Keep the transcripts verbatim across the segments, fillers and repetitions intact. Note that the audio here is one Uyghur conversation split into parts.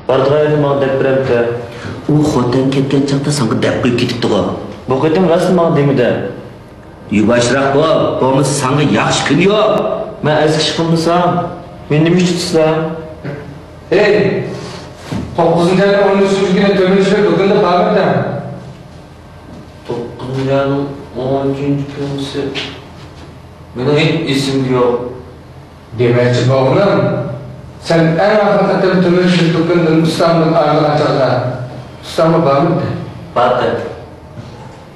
بارىدىغان يەردە ماڭا دەپ بېرەمتى. ئۇ خوتەن كەتكەن چاغدا ساڭا دەپ قويۇپ كېتىپتىغۇ. بۇ قېتىم راست ماڭا دېمىدى. يۇۋاشراق بول، بولمىسا ساڭا ياخشى كۈن يوق. مەن ئەسكى ئىش قىلمىسام، مېنى نېمە ئۈچۈن تۇتىسىلەر؟ ھەي! توققۇزىنچى ئاينىڭ ئون ئۈچىنچى كۈنى تۆمۈرچىلەر دۇكىنىدا بارمىدىڭ؟ توققۇزىنچى ئاينىڭ ئون ئۈچىنچى كۈنىسى. مېنىڭ ھېچ ئېسىمدە يوق. دېمەكچى بولغىنىم، سەن ئەڭ ئاخىرقى قېتىم تۆمۈرچىلەر دۇكىنىدىن ئۇستاڭ بىلەن ئايرىلغان چاغدا ئۇستاڭمۇ بارمىدى؟ باردى.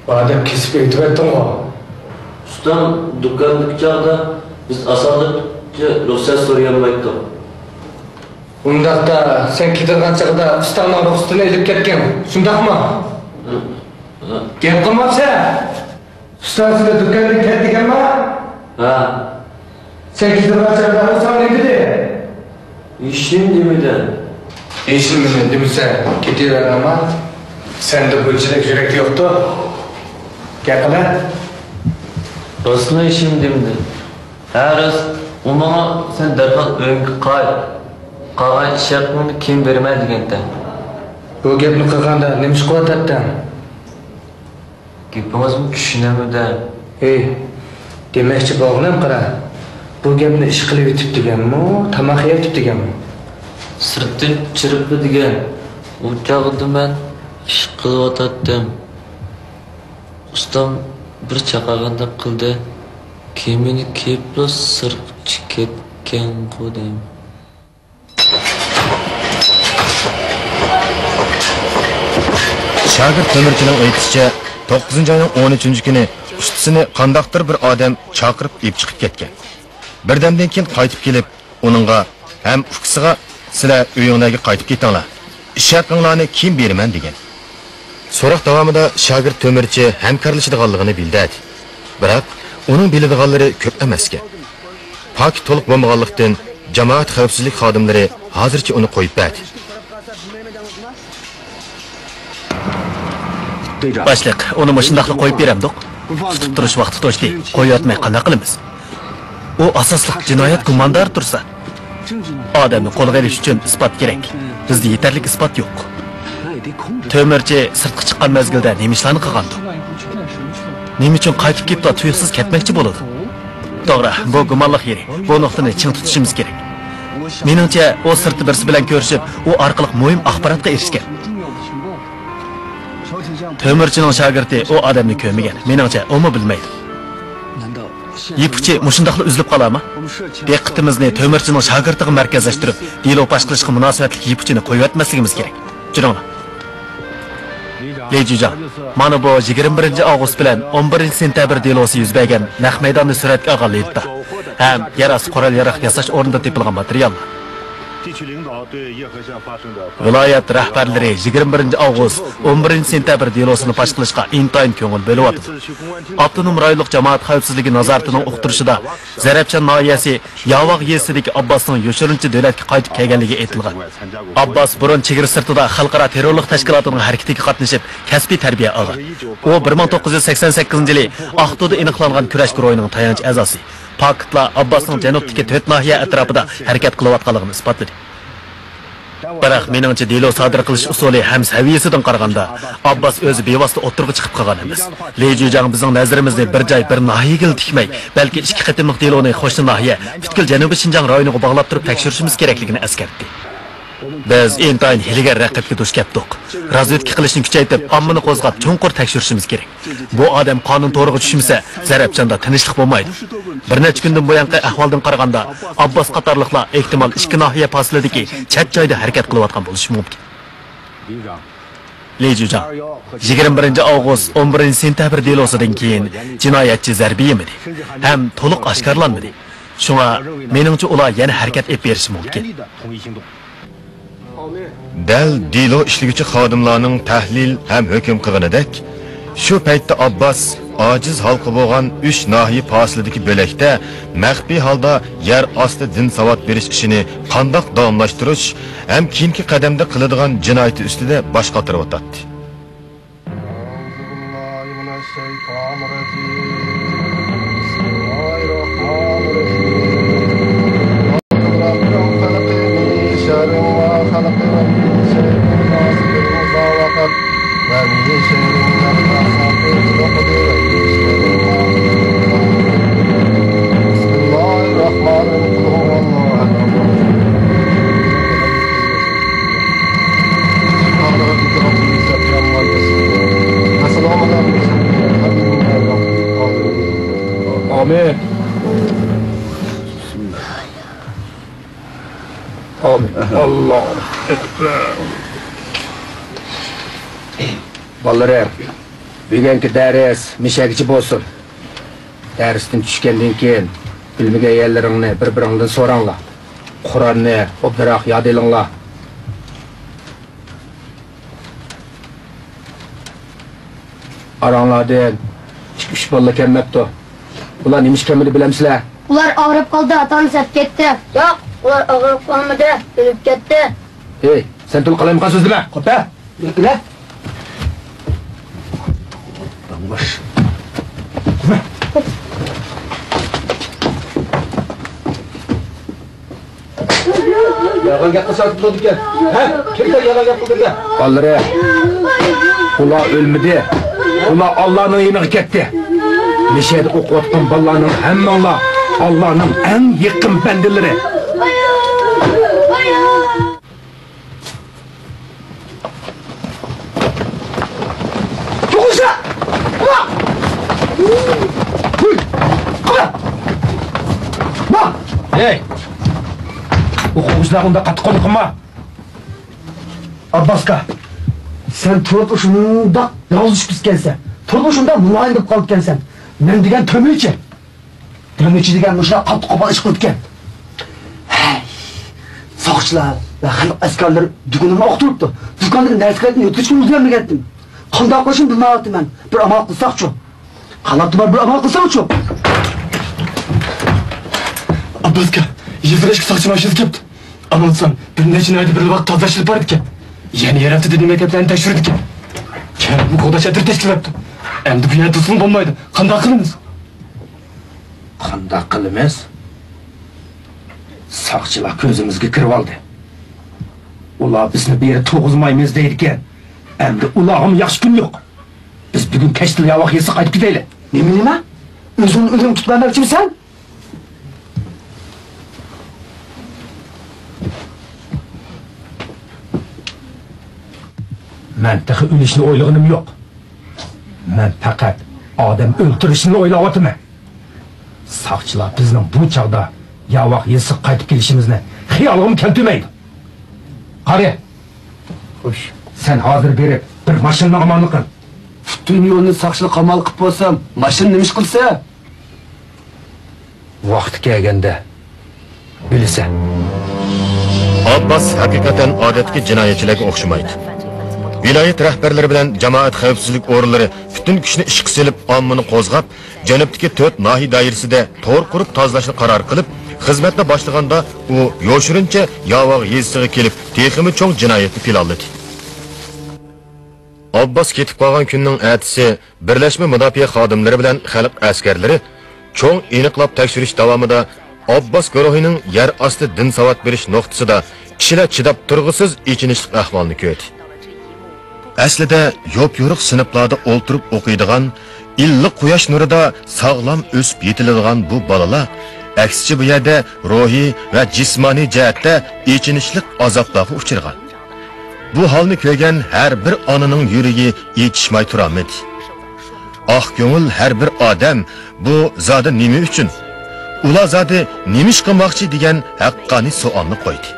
بار دەپ كېسىپ ئېيتىۋەتتىڭغۇ. ئۇستام دۇكاندىكى چاغدا بىز ئاسانلىقچە رۇخسەت سورىيالمايتتۇق. ئۇنداقتا سەن كېتىدىغان چاغدا ئۇستاڭنىڭ رۇخسىتىنى ئېلىپ كەتكەن، شۇنداقمۇ؟ ھە، ھە. گەپ قىلماپسەن؟ ئۇستاڭ سېنى دۇكاندىن كەت دېگەنما؟ ھە. سەن كېتىدىغان چاغدا ئۇ ساڭا نېمە دېدى؟ ھېچنېمە دېمىدى. ھېچنېمە دېمىسە كېتىۋەرمەمما. سەندە بۇنچىلىك يۈرەك يوقتۇ. گەپ قىلە. راستلا ھېچنېمە دېمىدى. ھە راست، ئۇ ماڭا سەن دەرھال ئۆيۈڭگە قايت، قالغان ئىش ھەققىڭنى كېيىن بېرىمەن دېگەنتى. بۇ گەپنى قىلغاندا نېمە ئىش قىلىۋاتاتتىڭ؟ گېپىڭىزنى چۈشىنەلمىدىم. ھېي، دېمەكچى بولغىنىم قارا، بۇ گەپنى ئىش قىلىۋېتىپ دېگەنمۇ، تاماق يەۋېتىپ دېگەنمۇ؟ سىرتتىن چىرىپلا دېگەن. ئۇ چاغدا مەن ئىش قىلىۋاتاتتىم. ئۇستام بىر چاقىرغاندەك قىلدى. كىيىمىنى كىيىپلا سىرتقا چىقىپ كەتكەنغۇ دەيمەن. شاگىرت تۆمۈرچىنىڭ ئېيتىشىچە، توققۇزىنچى ئاينىڭ ئون ئۈچىنچى كۈنى ئۇستىسىنى قانداقتۇر بىر ئادەم چاقىرىپ ئېلىپ چىقىپ كەتكەن. بىردەمدىن كېيىن قايتىپ كېلىپ، ئۇنىڭغا ھەم ئۇكىسىغا، سىلەر ئۆيۈڭلارگە قايتىپ كېتىڭلار، ئىش ھەققىڭلارنى كېيىن بېرىمەن، دېگەن. سوراق داۋامىدا شاگىرت تۆمۈرچى ھەمكارلىشىدىغانلىقىنى بىلدۈردى. بىراق، ئۇنىڭ بىلىدىغانلىرى كۆپ ئەمەسكەن. پاكىت تولۇق بولمىغانلىقتىن، جامائەت خەۋپسىزلىك خادىملىرى ھازىرچە ئۇنى قويۇپ بەردى. باشلىق، ئۇنى مۇشۇنداقلا قويۇپ بېرەمدۇق؟ تۇتۇپ تۇرۇش ۋاقتى توشتى، قويۇۋەتمەي قانداق قىلىمىز؟ ئۇ ئاساسلىق جىنايەت گۇماندارى تۇرسا. ئادەمنى قولغا ئېلىش ئۈچۈن ئىسپات كېرەك. بىزدە يېتەرلىك ئىسپات يوق. تۆمۈرچى سىرتقا چىققان مەزگىلدە نېمە ئىشلارنى قىلغاندۇ؟ نېمە ئۈچۈن قايتىپ كېلىپلا تۇيۇقسىز كەتمەكچى بولىدۇ؟ توغرا، بۇ گۇمانلىق يېرى. بۇ نۇقتىنى چىڭ تۇتۇشىمىز كېرەك. مېنىڭچە، ئۇ سىرتتا بىرسى بىلەن كۆرۈشۈپ، ئۇ ئارقىلىق مۇھىم ئاخباراتقا ئېرىشكەن. تۆمۈرچىنىڭ شاگىرتى ئۇ ئادەمنى كۆرمىگەن. مېنىڭچە، ئۇمۇ بىلمەيدۇ. يىپ ئۇچى مۇشۇنداقلا ئۈزۈلۈپ قالارمۇ؟ دىققىتىمىزنى تۆمۈرچىنىڭ شاگىرتىغا مەركەزلەشتۈرۈپ، دېلو پاش قىلىشقا مۇناسىۋەتلىك يىپ ئۇچىنى قويۇۋەتمەسلىكىمىز كېرەك. جۈرۈڭلار. لى جۈجاڭ، مانا بۇ يىگىرمە بىرىنچى ئاۋغۇست بىلەن ئون بىرىنچى سېنتەبىر دېلوسى يۈز بەرگەن نەق مەيداننى سۈرەتكە ئالغان لىتا ھەم يەر ئاستى قورال-ياراغ ياساش ئورنىدا تېپىلغان ماتېرىياللار. ۋىلايەت رەھبەرلىرى يىگىرمە بىرىنچى ئاۋغۇست، ئون بىرىنچى سېنتەبىر دېلوسىنى پاش قىلىشقا ئىنتايىن كۆڭۈل بۆلۈۋاتىدۇ. ئاپتونوم رايونلۇق جامائەت خەۋپسىزلىكى نازارىتىنىڭ ئۇقتۇرۇشىدا، زەرەپشان ناھىيەسى ياۋاغ يېزىسىدىكى ئابباسنىڭ يوشۇرۇنچە دۆلەتكە قايتىپ كەلگەنلىكى ئېيتىلغان. ئابباس بۇرۇن چېگرا سىرتىدا خەلقئارا تېررورلۇق تەشكىلاتىنىڭ ھەرىكىتىگە قاتنىشىپ، كەسپىي تەربىيە ئالغان. ئۇ بىر مىڭ توققۇز يۈز سەكسەن سەككىزىنچى يىلى ئاقتۇدا ئېنىقلانغان كۈرەش گۇرۇھىنىڭ تايانچ ئەزاسى. پاكىتلار ئابباسنىڭ جەنۇبتىكى تۆت ناھىيە ئەتراپىدا ھەرىكەت قىلىۋاتقانلىقىنى ئىسپاتلىدى. بىراق، مېنىڭچە، دېلو سادىر قىلىش ئۇسۇلى ھەم سەۋىيەسىدىن قارىغاندا، ئابباس ئۆزى بىۋاسىتە ئوتتۇرىغا چىقىپ قالغان ئەمەس. لى جۈجاڭ بىزنىڭ نەزىرىمىزنى بىر جاي، بىر ناھىيەگىلا تىكمەي، بەلكى ئىككى قېتىملىق دېلونى قوشنا ناھىيە، پۈتكۈل جەنۇبىي شىنجاڭ رايونىغا باغلاپ تۇرۇپ تەكشۈرۈشىمىز كېرەكلىكىنى ئەسكەرتتى. بىز ئىنتايىن ھىيلىگەر رەقىبكە دۇچ كەپتۇق. رازۋېدكا قىلىشنى كۈچەيتىپ، ئاممىنى قوزغاپ، چوڭقۇر تەكشۈرۈشىمىز كېرەك. بۇ ئادەم قانۇن تورىغا چۈشمىسە، زەرەپشاندا تىنچلىق بولمايدۇ. بىر نەچچە كۈندىن بۇيانقى ئەھۋالدىن قارىغاندا، ئابباس قاتارلىقلار ئېھتىمال ئىككى ناھىيە پاسىلىدىكى چەت جايدا ھەرىكەت قىلىۋاتقان بولۇشى مۇمكىن. لى جۈجاڭ، يىگىرمە بىرىنچى ئاۋغۇست، ئون بىرىنچى سېنتەبىر دېلوسىدىن كېيىن جىنايەتچى زەربە يېمىدى ھەم تولۇق ئاشكارىلانمىدى. شۇڭا، مېنىڭچە، ئۇلار يەنە ھەرىكەت ئېلىپ بېرىشى مۇمكىن. دەل دېلو ئىشلىگۈچى خادىملارنىڭ تەھلىل ھەم ھۆكۈم قىلغىنىدەك، شۇ پەيتتە ئابباس ئاجىز ھالقا بولغان ئۈچ ناھىيە پاسىلىدىكى بۆلەكتە مەخپىي ھالدا يەر ئاستى دىن ساۋات بېرىش ئىشىنى قانداق داۋاملاشتۇرۇش ھەم كېيىنكى قەدەمدە قىلىدىغان جىنايىتى ئۈستىدە باش قاتۇرۇۋاتاتتى. بسم الله الرحمن الرحيم. قل هو الله أحد. سبحان ربك رب العزة عما يصفون. وسلام على المرسلين. والحمد لله رب العالمين. آمين. ئامىن. ئاللاھۇ ئەكبەر. بالىلىرىم، بۈگۈنكى دەرس مىشەگىچە بولسۇن. دەرستىن چۈشكەندىن كېيىن بىلمىگەن يەرلىرىڭنى بىر-بىرىڭدىن سوراڭلار. قۇرئاننى ئوبدانراق ياد ئېلىڭلار. ئاراڭلاردىن ئىككى-ئۈچ بالىلا كەلمەپتۇ. بۇلار نېمە ئىش كەلمىدى بىلەمسىلەر؟ ئۇلار ئاغرىپ قالدى، ئاتا-ئانىسى ئەپ كەتتى. ياق، ئۇلار ئاغرىپ قالمىدى، ئۆلۈپ كەتتى. ھېي، سەن تولا قالايمىقان سۆزلىمە. قاپە، يۈرۈپ كېلە. داڭباش. يالغان گەپ قىلسا بولىدىكەن. ھە؟ كىم سەن يالغان گەپ قىلدى دېگەن؟ بالىلىرى، ئۇلار ئۆلمىدى. ئۇلار ئاللانىڭ يېنىغا كەتتى. مىشەدە ئوقۇۋاتقان بالىلارنىڭ ھەممىڭلار ئاللانىڭ ئەڭ يېقىن بەندىلىرى. توقۇنسا! ھۇي! قاپە! ھەي! ئوقۇغۇچىلارغا ئۇنداق قاتتىق قوللۇق قىلما! ئابباسكا، سەن تۇرۇپ شۇنداق يالغۇز چۈشۈپ كەتكەنسەن. تۇرۇپ شۇنداق مۇلايىم بولۇپ قالىدىكەنسەن. مەن دېگەن تۆمۈرچى. تۆمۈرچى دېگەن مۇشۇنداق قاتتىق قوپال ئىش قىلىدىكەن. ھەي، ساقچىلار ۋە خەلق ئەسكەرلىرى دۇكىنىمنى ئوقۇتۇپتۇ. دۇكاندىكى نەرسىلەرنى يۆتكىشكە ئۈلگۈرەلمىگەنتىم. قانداق قىلىشنى بىلمەيۋاتىمەن. بىر ئامال قىلساقچۇ؟ قالاپتىمەن، بىر ئامال قىلساڭچۇ؟ ئابباسكا، يېزىغا ئىككى ساقچى ماشىنىسى كەپتۇ. ئامال سان بىر نەچچە ناھىيەدە بىر ۋاقىت تازىلاش ئېلىپ بارىدىكەن. يەنە يەر ئاستى دېمەكەپلەرنى تەكشۈرىدىكەن. كەنتنى قوغداش تەدبىرى تەشكىللەپتۇ. ئەمدى بۇ يەردە تۇرسىمۇ بولمايدۇ. قانداق قىلىمىز؟ قانداق قىلىمىز؟ ساقچىلار كۆزىمىزگە كىرىۋالدى. ئۇلار بىزنى بېرى تۇرغۇزمايمىز دەيدىكەن. ئەمدى ئۇلارغىمۇ ياخشى كۈن يوق. بىز بۈگۈن كەچتىلا ياۋاق يېزىسىغا قايتىپ كېتەيلى. نېمە، نېمە؟ ئۆزۈڭنى ئۆلۈمگە تۇتۇۋەرمەكچىمىسەن؟ مەن تېخى ئۆلۈشنى ئويلىغىنىم يوق. مەن پەقەت ئادەم ئۆلتۈرۈشنى ئويلاۋاتىمەن. ساقچىلار بىزنىڭ بۇ چاغدا ياۋاق يېزىسىغا قايتىپ كېلىشىمىزنى خىيالىغىمۇ كەلتۈرمەيدۇ. قارى! خوش. سەن ھازىر بېرىپ بىر ماشىنىنى ئامانلىق قىل. پۈتۈن يولنى ساقچىلار قامال قىلىپ بولسام، ماشىنا نېمە ئىش قىلسا؟ ۋاقتى كەلگەندە بىلىسەن. ئابباس ھەقىقەتەن ئادەتتىكى جىنايەتچىلەرگە ئوخشىمايدۇ. ۋىلايەت رەھبەرلىرى بىلەن جامائەت خەۋپسىزلىك ئورۇنلىرى پۈتۈن كۈچنى ئىشقا سېلىپ، ئاممىنى قوزغاپ، جەنۇبتىكى تۆت ناھىيە دائىرىسىدە تور قۇرۇپ تازىلاشنى قارار قىلىپ، خىزمەتنى باشلىغاندا، ئۇ يوشۇرۇنچە ياۋاغ يېزىسىغا كېلىپ، تېخىمۇ چوڭ جىنايەتنى پىلانلىدى. ئابباس كېتىپ قالغان كۈننىڭ ئەتىسى بىرلەشمە مۇداپىئە خادىملىرى بىلەن خەلق ئەسكەرلىرى چوڭ ئېنىقلاپ تەكشۈرۈش داۋامىدا ئابباس گۇرۇھىنىڭ يەر ئاستى دىن ساۋات بېرىش نۇقتىسىدا كىشىلەر چىداپ تۇرغۇسىز ئېچىنىشلىق ئەھۋالنى كۆردى. ئەسلىدە يوپيورۇق سىنىپلاردا ئولتۇرۇپ ئوقۇيدىغان، ئىللىق قۇياش نۇرىدا ساغلام ئۆسۈپ يېتىلىدىغان بۇ بالىلار، ئەكسىچە، بۇ يەردە روھىي ۋە جىسمانىي جەھەتتە ئېچىنىشلىق ئازابلارغا ئۇچرىغان. بۇ ھالنى كۆرگەن ھەر بىر ئانىنىڭ يۈرىكى ئېچىشماي تۇرالمىدى. ئاق كۆڭۈل ھەر بىر ئادەم بۇ زادى نېمە ئۈچۈن؟ ئۇلار زادى نېمە ئىش قىلماقچى دېگەن ھەققانىي سوئالنى قويدى.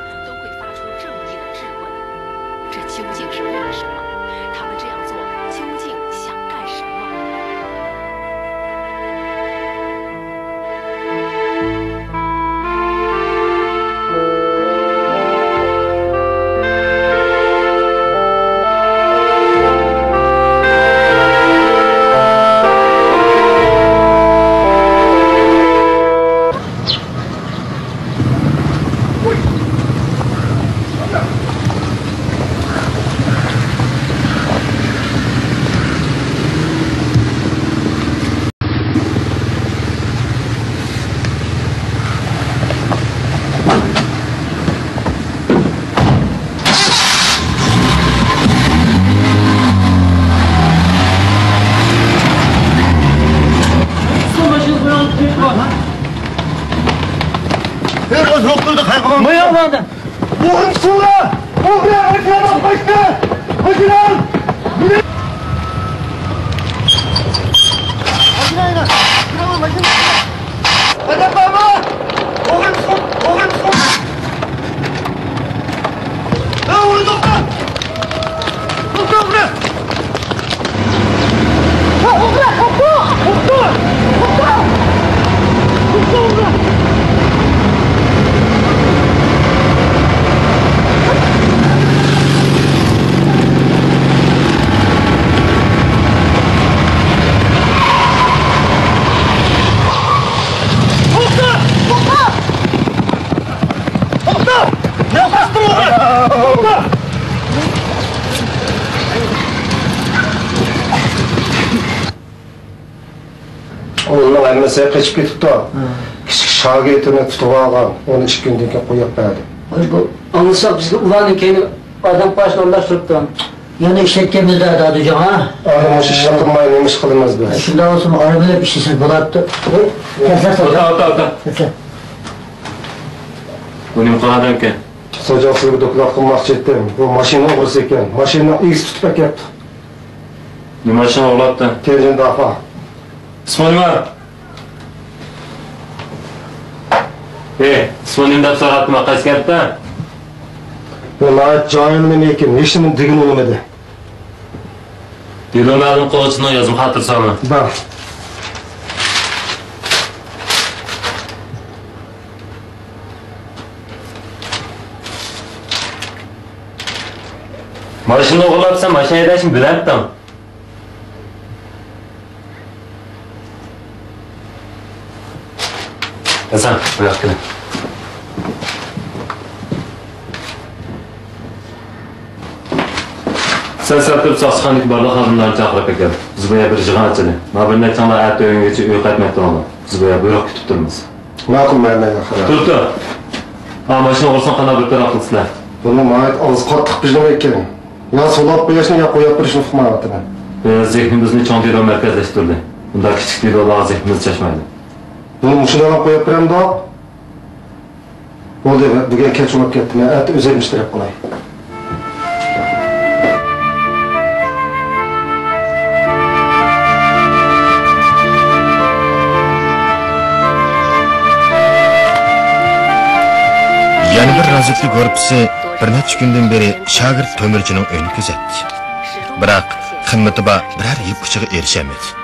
ئوغرى تۇتۇڭلار! ئوغرى! ماشىنا ئالمايسىلەر! ماشىنا ئال! ماشىنا ئاينا! ماشىنا ئاينا! ئادەم بارمۇ؟ ئوغرى تۇتۇڭ! ئوغرى تۇتۇڭ! ھە، ئوغرى توختا! توختا، ئوغرى! ئۇلارنىڭ ھەممىسى قېچىپ كېتىپتۇ. ھە. كىچىك شاگىرتىنى تۇتۇپ ئالغان، ئۇنى ئىككى كۈندىن كېيىن قويۇپ بەردى. ۋاي، بۇ ئاڭلىساق بىزگە ئۇلارنىڭ كەينى ئادەم قاچىنى ئورۇنلاشتۇرۇپتۇ. يەنە ئىشلەتكەنمىز-دە، دادىجان، ھە؟ ئانا مۇشۇ ئىشنى قىلماي نېمە ئىش قىلىمىز بىز؟ شۇنداق بولسىمۇ، ئارام ئېلىپ ئىشلىسەك بولاتتى. ۋاي، كەلسە، ئوتا، ئوتا، ئوتا. كەلسە. بۇ نېمە قىلغان ئىكەن؟ سوجا سىزگە دوكلات قىلماقچى ئىدىم. بۇ ماشىنا ئوغرىسى ئىكەن. ماشىنىنىڭ ئىگىسى تۇتۇپ ئەكەپتۇ. نېمە ماشىنا ئوغرىلاپتۇ؟ تيەنجىن دافا. ئىسمى نېمە؟ ئى، ئىسمى نېمە دەپ سوراپتىمەن، قايسى كەنتتە؟ بۇ ناھايىتى جاھىل نېمە ئىكەن، ھېچنېمە دېگىلى بولمىدى. دېلو مەلۇم قىلغۇچىنىڭ يازما خاتىرىسى بارمۇ؟ بار. ماشىنا ئوغرىلاپسەن، ماشىنا ھەيدەشنى بىلەمتىڭ؟ ھەسەن، بۇياققا كېلىڭ. سەن سەل تۇرۇپ ساقچىخانىدىكى بارلىق خادىملارنى چاقىرىپ ئەكەل. بىز بۇ يەردە بىر يىغىن ئاچىلى. مانا بىر نەچچىڭلار ئەتە ئۆيۈڭگىچە ئۆيگە قايتماي تۇرۇڭلار. بىز بۇ يەردە بۇيرۇق كۈتۈپ تۇرىمىز. ماقۇل، مەن، مەن، خالاس. تۇر، تۇر. ھا، ماشىنا ئوغرىسىنى قانداق بىر تەرەپ قىلىسىلەر؟ بۇنى ناھايىتى ئاغزى قاتتىق بىر نېمە ئىكەن. يا سولاپ قويۇشنى، يا قويۇپ بېرىشنى ئۇقمايۋاتىمەن. بىز زېھنىمىزنى چوڭ دېلو مەركەزلەشتۈردى. بۇنداق كىچىك دېلولارغا زېھنىمىز چاچمايدۇ. بۇنى مۇشۇنداقلا قويۇپ بېرەمدۇق؟ بولدى، بۈگۈن كەچ بولۇپ كەتتى. مەن ئەتە ئۆزۈم ئىشتىراك قىلاي. يەنە بىر رازۋېدكا گۇرۇپپىسى بىر نەچچە كۈندىن بېرى شاگىرت تۆمۈرچىنىڭ ئۆيىنى كۆزەتتى. بىراق، قىممىتى بار بىرەر يىپ ئۇچىغا ئېرىشەلمىدى.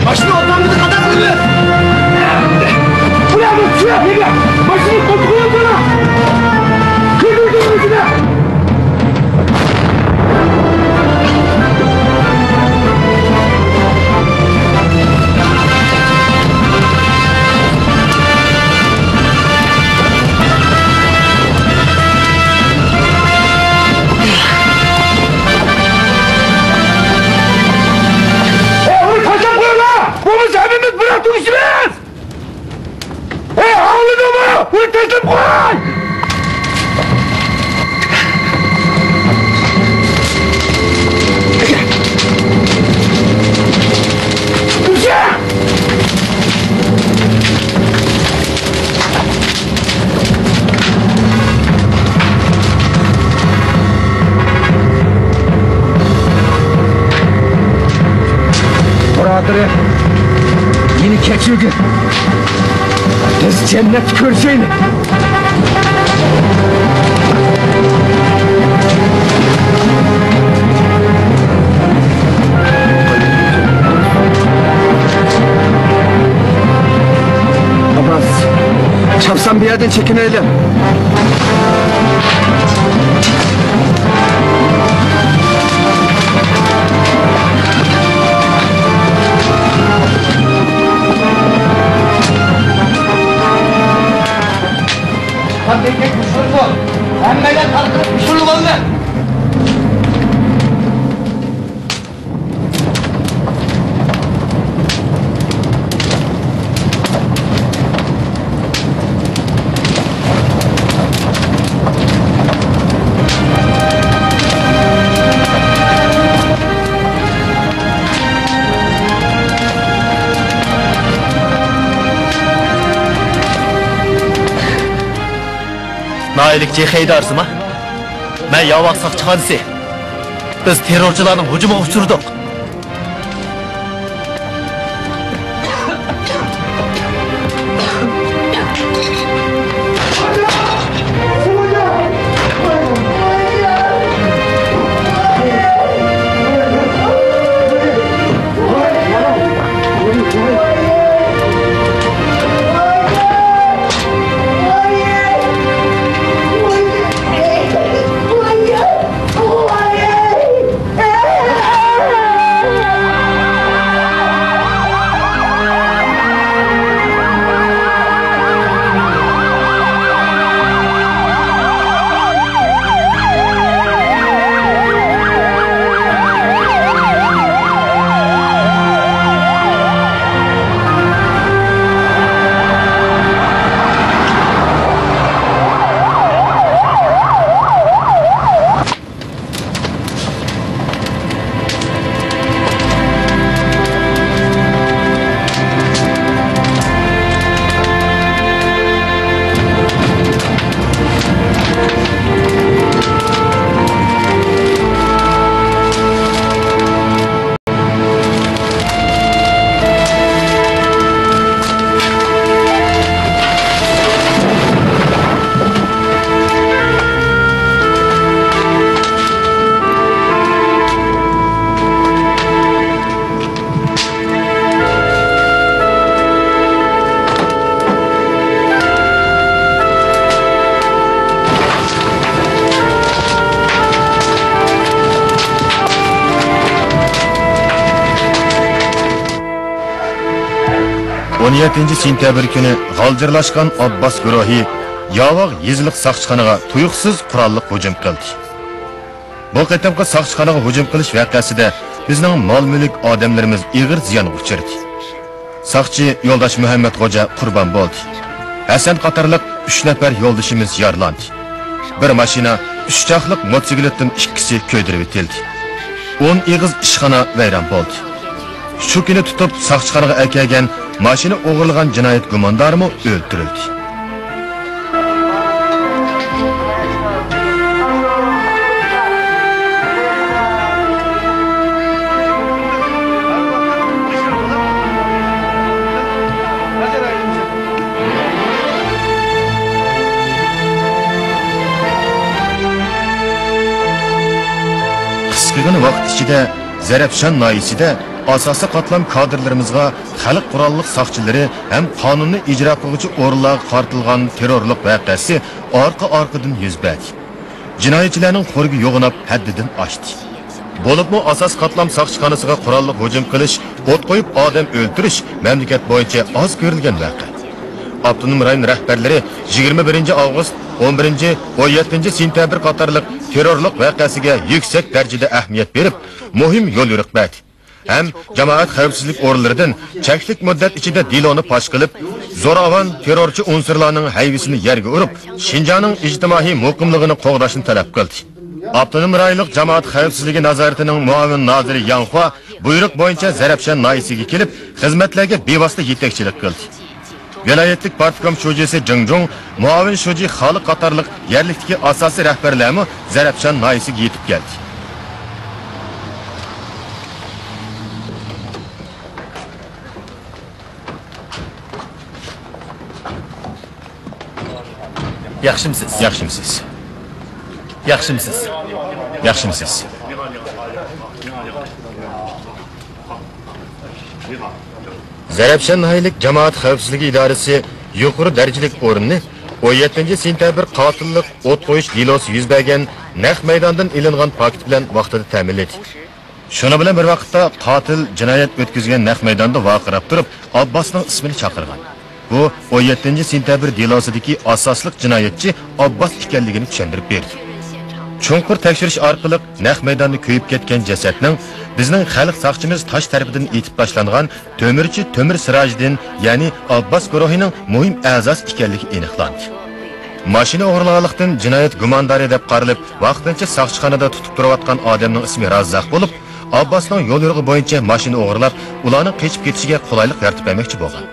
ماشىنا ئوتتۇرىمىزدا قازا قىلىمىز. ئۇلار بىز چۈشۈرۈپ، ماشىنا توسۇپ قويۇڭلار. كىرگۈزۈڭلار ئىچىگە. ئۇنى تاشلاپ قويۇڭلار! بولمىسا ھەممىمىز بىراق تۈگىشىمىز! ھەي، ئاڭلىدىڭمۇ؟ ئۇنى تاشلاپ قوي! بۇرادىرىم، مېنى كەچۈرگىن. بىز جەننەتتە كۆرۈشەيلى. ئابباس، چاپسان بۇ يەردىن چېكىنەيلى. ھەممەيلەن تارقىلىپ يوشۇرۇلۇۋالدى. ناھىيىلىك جېخەي ئىدارىسىما؟ مەن ياۋاق ساقچىخانىسى. بىز تېررورچىلارنىڭ ھۇجۇمىغا ئۇچرىدۇق. ئون يەتتىنچى سېنتەبىر كۈنى غالجىرلاشقان ئابباس گۇرۇھى ياۋاغ يېزىلىق ساقچىخانىغا تۇيۇقسىز قوراللىق ھۇجۇم قىلدى. بۇ قېتىمقى ساقچىخانىغا ھۇجۇم قىلىش ۋەقەسىدە بىزنىڭ مال-مۈلۈك، ئادەملىرىمىز ئېغىر زىيانغا ئۇچرىدى. ساقچى يولداش مۇھەممەت خوجا قۇربان بولدى. ھەسەن قاتارلىق ئۈچ نەپەر يولدىشىمىز يارىلاندى. بىر ماشىنا، ئۈچ چاقلىق موتوسىكلىتتىن ئىككىسى كۆيدۈرۈۋېتىلدى. ئون ئېغىز ئىشخانا ۋەيران بولدى. شۇ كۈنى تۇتۇپ ساقچىخانىغا ئەكەلگەن ماشىنا ئوغرىلىغان جىنايەت گۇماندارىمۇ ئۆلتۈرۈلدى. قىسقىغىنە ۋاقىت ئىچىدە زەرەپشان ناھىيەسىدە ئاساسىي قاتلام كادىرلىرىمىزغا خەلق قوراللىق ساقچىلىرى ھەم قانۇننى ئىجرا قىلغۇچى ئورۇنلارغا قارىتىلغان تېررورلۇق ۋەقەسى ئارقا-ئارقىدىن يۈز بەردى. جىنايەتچىلەرنىڭ خورىكى يوغىناپ ھەددىدىن ئاشتى. بولۇپمۇ ئاساسىي قاتلام ساقچىخانىسىغا قوراللىق ھۇجۇم قىلىش، ئوت قويۇپ ئادەم ئۆلتۈرۈش مەملىكەت بويىچە ئاز كۆرۈلگەن ۋەقە. ئاپتونوم رايون رەھبەرلىرى يىگىرمە بىرىنچى ئاۋغۇست، ئون بىرىنچى، ئون يەتتىنچى سېنتەبىر قاتارلىق تېررورلۇق ۋەقەسىگە يۈكسەك دەرىجىدە ئەھمىيەت بېرىپ، مۇھىم يوليورۇق بەردى. ھەم جامائەت خەۋپسىزلىك ئورۇنلىرىدىن چەكلىك مۇددەت ئىچىدە دېلونى پاش قىلىپ، زوراۋان تېررورچى ئۇنسۇرلارنىڭ ھەيۋىسىنى يەرگە ئۇرۇپ، شىنجاڭنىڭ ئىجتىمائىي مۇقىملىقىنى قوغداشنى تەلەپ قىلدى. ئاپتونوم رايونلۇق جامائەت خەۋپسىزلىكى نازارىتىنىڭ مۇئاۋىن نازىرى ياڭ خۇا بۇيرۇق بويىچە زەرەپشان ناھىيەسىگە كېلىپ، خىزمەتلەرگە بىۋاسىتە يېتەكچىلىك قىلدى. ۋىلايەتلىك پارتكوم شۇجىسى جېڭ جۇڭ، مۇئاۋىن شۇجى خالىق قاتارلىق يەرلىكتىكى ئاساسىي رەھبەرلەرمۇ زەرەپشان ناھىيەسىگە يېتىپ كەلدى. ياخشىمسىز؟ ياخشىمسىز؟ ياخشىمسىز؟ ياخشىمسىز؟ زەرەپشان ناھىيەلىك جامائەت خەۋپسىزلىكى ئىدارىسى يۇقىرى دەرىجىلىك ئورۇننى ئون يەتتىنچى سېنتەبىر قاتىللىق ئوت قويۇش دېلوسى يۈز بەرگەن نەق مەيداندىن ئېلىنغان پاكىت بىلەن ۋاقتىدا تەمىنلىدى. شۇنىڭ بىلەن بىر ۋاقىتتا، قاتىل جىنايەت ئۆتكۈزگەن نەق مەيداندا ۋارقىراپ تۇرۇپ، ئابباسنىڭ ئىسمىنى چاقىرغان. بۇ ئون يەتتىنچى سېنتەبىر دېلوسىدىكى ئاساسلىق جىنايەتچى ئابباس ئىكەنلىكىنى چۈشەندۈرۈپ بېرىدۇ. چوڭقۇر تەكشۈرۈش ئارقىلىق نەق مەيداندا كۆيۈپ كەتكەن جەسەتنىڭ بىزنىڭ خەلق ساقچىمىز تاش تەرىپىدىن ئېتىپ تاشلانغان تۆمۈرچى تۆمۈر سىراجىدىن، يەنى ئابباس گۇرۇھىنىڭ مۇھىم ئەزاسى ئىكەنلىكى ئېنىقلاندى. ماشىنا ئوغرىلىغانلىقتىن جىنايەت گۇماندارى دەپ قارىلىپ، ۋاقتىنچە ساقچىخانىدا تۇتۇپ تۇرۇۋاتقان ئادەمنىڭ ئىسمى راززاق بولۇپ، ئابباسنىڭ يوليورۇقى بويىچە ماشىنا ئوغرىلاپ، ئۇلارنىڭ قېچىپ كېتىشىگە قولايلىق يارىتىپ بەرمەكچى بولغان.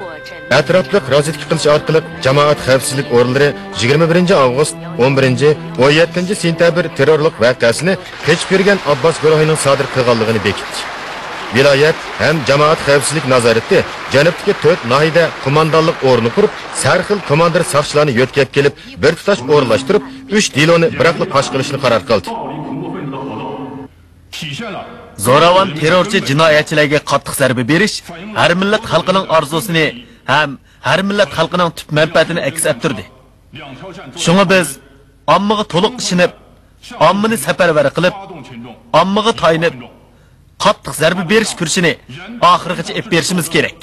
ئەتراپلىق رازۋېدكا قىلىش ئارقىلىق جامائەت خەۋپسىزلىك ئورۇنلىرى يىگىرمە بىرىنچى ئاۋغۇست، ئون بىرىنچى، ئون يەتتىنچى سېنتەبىر تېررورلۇق ۋەقەسىنى قېچىپ يۈرگەن ئابباس گۇرۇھىنىڭ سادىر قىلغانلىقىنى بېكىتتى. ۋىلايەت ھەم جامائەت خەۋپسىزلىك نازارىتى جەنۇبتىكى تۆت ناھىيەدە قوماندانلىق ئورنى قۇرۇپ، سەرخىل كوماندىر ساقچىلارنى يۆتكەپ كېلىپ، بىر تۇتاش ئورۇنلاشتۇرۇپ، ئۈچ دېلونى بىراقلا پاش قىلىشنى قارار قىلدى. زوراۋان تېررورچى جىنايەتچىلەرگە قاتتىق زەربە بېرىش ھەر مىللەت خەلقىنىڭ ئارزۇسىنى ھەم ھەر مىللەت خەلقىنىڭ تۈپ مەنپەئەتىنى ئەكس ئەتتۈردى. شۇڭا بىز ئاممىغا تولۇق ئىشىنىپ، ئاممىنى سەپەرۋەر قىلىپ، ئاممىغا تايىنىپ، قاتتىق زەربە بېرىش كۈرىشىنى ئاخىرغىچە ئېلىپ بېرىشىمىز كېرەك.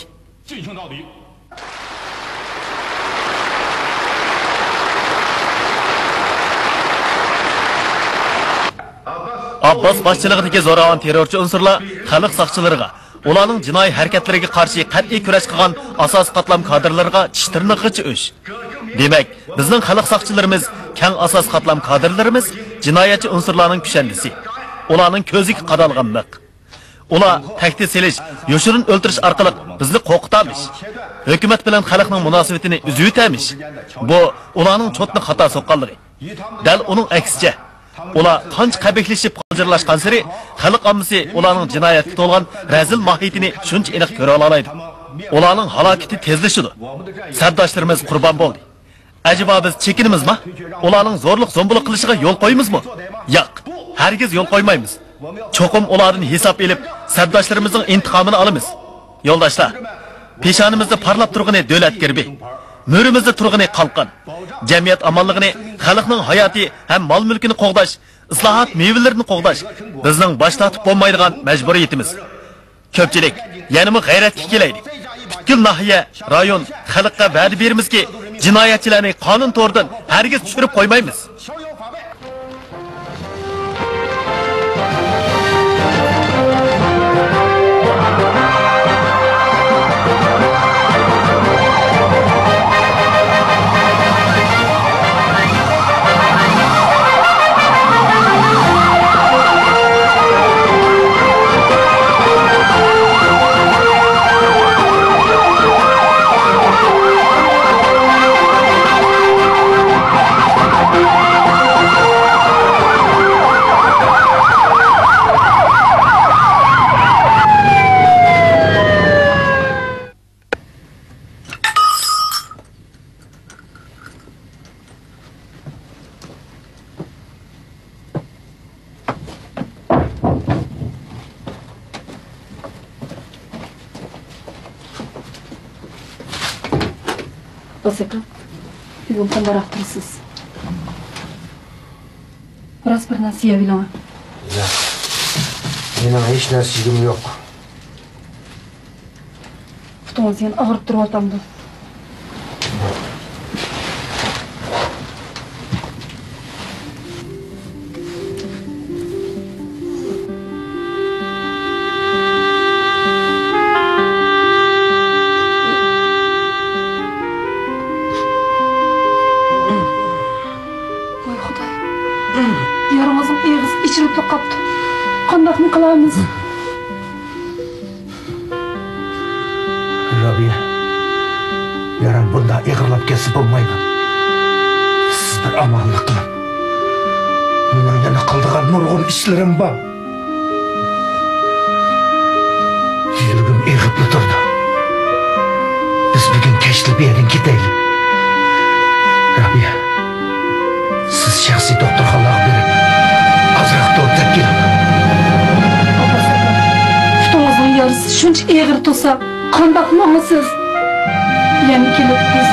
ئابباس باشچىلىقىدىكى زوراۋان تېررورچى ئۇنسۇرلار خەلق ساقچىلىرىغا، ئۇلارنىڭ جىنايى ھەرىكەتلىرىگە قارشى قەتئىي كۈرەش قىلغان ئاساسىي قاتلام كادىرلىرىغا چىش تىرنىقىغىچە ئۆچ. دېمەك، بىزنىڭ خەلق ساقچىلىرىمىز، كەڭ ئاساسىي قاتلام كادىرلىرىمىز جىنايەتچى ئۇنسۇرلارنىڭ كۈشەندىسى، ئۇلارنىڭ كۆزىگە قادالغان مىخ. ئۇلار تەھدىت سېلىش، يوشۇرۇن ئۆلتۈرۈش ئارقىلىق بىزنى قورقۇتالمىش، ھۆكۈمەت بىلەن خەلقنىڭ مۇناسىۋىتىنى ئۈزۈۋېتەلمىش. بۇ ئۇلارنىڭ چوتىنى خاتا سوققانلىقى. دەل ئۇنىڭ ئەكسىچە، ئۇلار قانچە قەبىھلىشىپ غالجىرلاشقانسېرى، خەلق ئاممىسى ئۇلارنىڭ جىنايەتكە تولغان رەزىل ماھىيىتىنى شۇنچە ئېنىق كۆرۈۋالالايدۇ. ئۇلارنىڭ ھالاكىتى تېزلىشىدۇ. سەپداشلىرىمىز قۇربان بولدى. ئەجەبا بىز چېكىنىمىزما؟ ئۇلارنىڭ زورلۇق زومبۇلۇق قىلىشىغا يول قويىمىزمۇ؟ ياق، ھەرگىز يول قويمايمىز. چوقۇم ئۇلاردىن ھېساب ئېلىپ، سەپداشلىرىمىزنىڭ ئىنتىقامىنى ئالىمىز. يولداشلار، پېشانىمىزدا پارلاپ تۇرغىنى دۆلەت گېربى، مۈرىمىزدە تۇرغىنى قالقان. جەمئىيەت ئامانلىقىنى، خەلقنىڭ ھاياتى ھەم مال-مۈلكىنى قوغداش، ئىسلاھات مېۋىلىرىنى قوغداش بىزنىڭ باش تارتىپ بولمايدىغان مەجبۇرىيىتىمىز. كۆپچىلىك، يەنىمۇ غەيرەتكە كېلەيلى. پۈتكۈل ناھىيە، رايون، خەلققە ۋەدە بېرىمىزكى، جىنايەتچىلەرنى قانۇن تورىدىن ھەرگىز چۈشۈرۈپ قويمايمىز. بولسا، بۈگۈن قانداقراق تۇرىسىز؟ راست بىر نەرسە يەۋېلىڭ. ياق. مېنىڭ ھېچ نەرسە يېگۈم يوق. پۇتىڭىز يەنە ئاغرىپ تۇرۇۋاتامدۇ؟ ۋاي خۇداي، يارىڭىزنىڭ ئېغىزى ئېچىلىپلا قاپتۇ. قانداقمۇ قىلارمىز؟ رابىيە، يارام بۇنداق ئېغىرلاپ كەتسە بولمايدۇ. سىز بىر ئامانلىق قىلىڭ. مېنىڭ يەنە قىلىدىغان نۇرغۇن ئىشلىرىم بار. يۈرىكىم ئېغىپلا تۇرىدۇ. بىز بۈگۈن كەچلا بۇ يەردىن كېتەيلى. رابىيە، سىز شەخسىي دوختۇرخانىلارغا بېرىپ، ئازراق دورا تېپىپ كېلىڭ. پۇتىڭىزنىڭ يارىسى شۇنچە ئېغىر تۇرسا، قانداق ماڭىسىز؟ يەنە كېلىپ بىز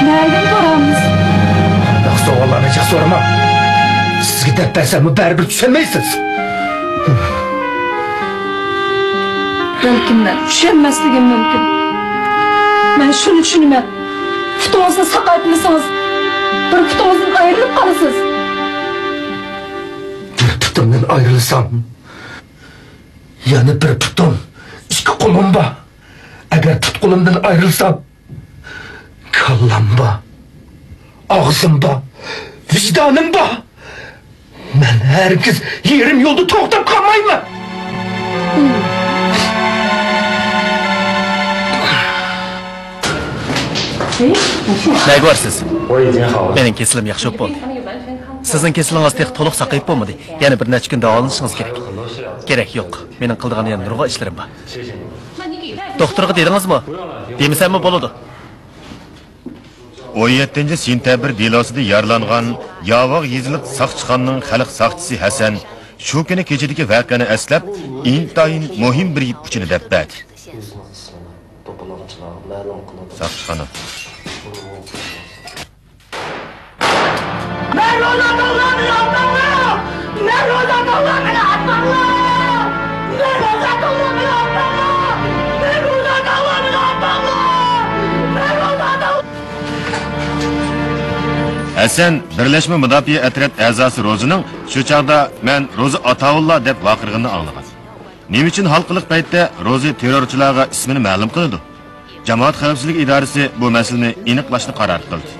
نەگە بارامىز؟ قانداق سوئاللارنى جىق سورىماڭ. سىزگە دەپ بەرسەممۇ بەرىبىر چۈشەنمەيسىز. بەلكىم مەن چۈشەنمەسلىكىم مۇمكىن. مەن شۇنى چۈشىنىمەن. پۇتىڭىزنى ساقايتمىسىڭىز، بىر پۇتىڭىزدىن ئايرىلىپ قالىسىز. بىر پۇتۇمدىن ئايرىلسام، يەنە بىر پۇتۇم، ئىككى قولۇم بار. ئەگەر پۇت-قولۇمدىن ئايرىلسام، كاللام بار، ئاغزىم بار، ۋىجدانىم بار. مەن ھەرگىز يېرىم يولدا توختاپ قالمايمەن. نەگە بارسىز؟ مېنىڭ كېسىلىم ياخشى بولۇپ بولدى. سىزنىڭ كېسىلىڭىز تېخى تولۇق ساقىيىپ بولمىدى. يەنە بىر نەچچە كۈن داۋالىنىشىڭىز كېرەك. گېرەك يوق. مېنىڭ قىلىدىغان يەنە نۇرغۇن ئىشلىرىم بار. دوختۇرغا دېدىڭىزمۇ؟ دېمىسەممۇ بولىدۇ. ئون يەتتىنچى سېنتەبىر دېلوسىدا يارىلانغان ياۋاغ يېزىلىق ساقچىخانىنىڭ خەلق ساقچىسى ھەسەن شۇ كۈنى كېچىدىكى ۋەقەنى ئەسلەپ، ئىنتايىن مۇھىم بىر يىپ ئۇچىنى دەپ بەردى. ساقچىخانا. مەن روزا تۇغغان مېنى ئاتماڭلار! مەن روزا تۇغغان مېنى ئاتماڭلار! مەن روزا تۇغغان مېنى ئاتماڭلار! مەن روزا تۇغغان مېنى ئاتماڭلار! مەن روزا تۇغ- ھەسەن بىرلەشمە مۇداپىئە ئەترەت ئەزاسى روزىنىڭ شۇ چاغدا مەن روزى ئاتاۋۇللا دەپ ۋارقىرىغىنىنى ئاڭلىغان. نېمە ئۈچۈن ھالقىلىق پەيتتە روزى تېررورچىلارغا ئىسمىنى مەلۇم قىلىدۇ؟ جامائەت خەۋپسىزلىك ئىدارىسى بۇ مەسىلىنى ئېنىقلاشنى قارار قىلدى.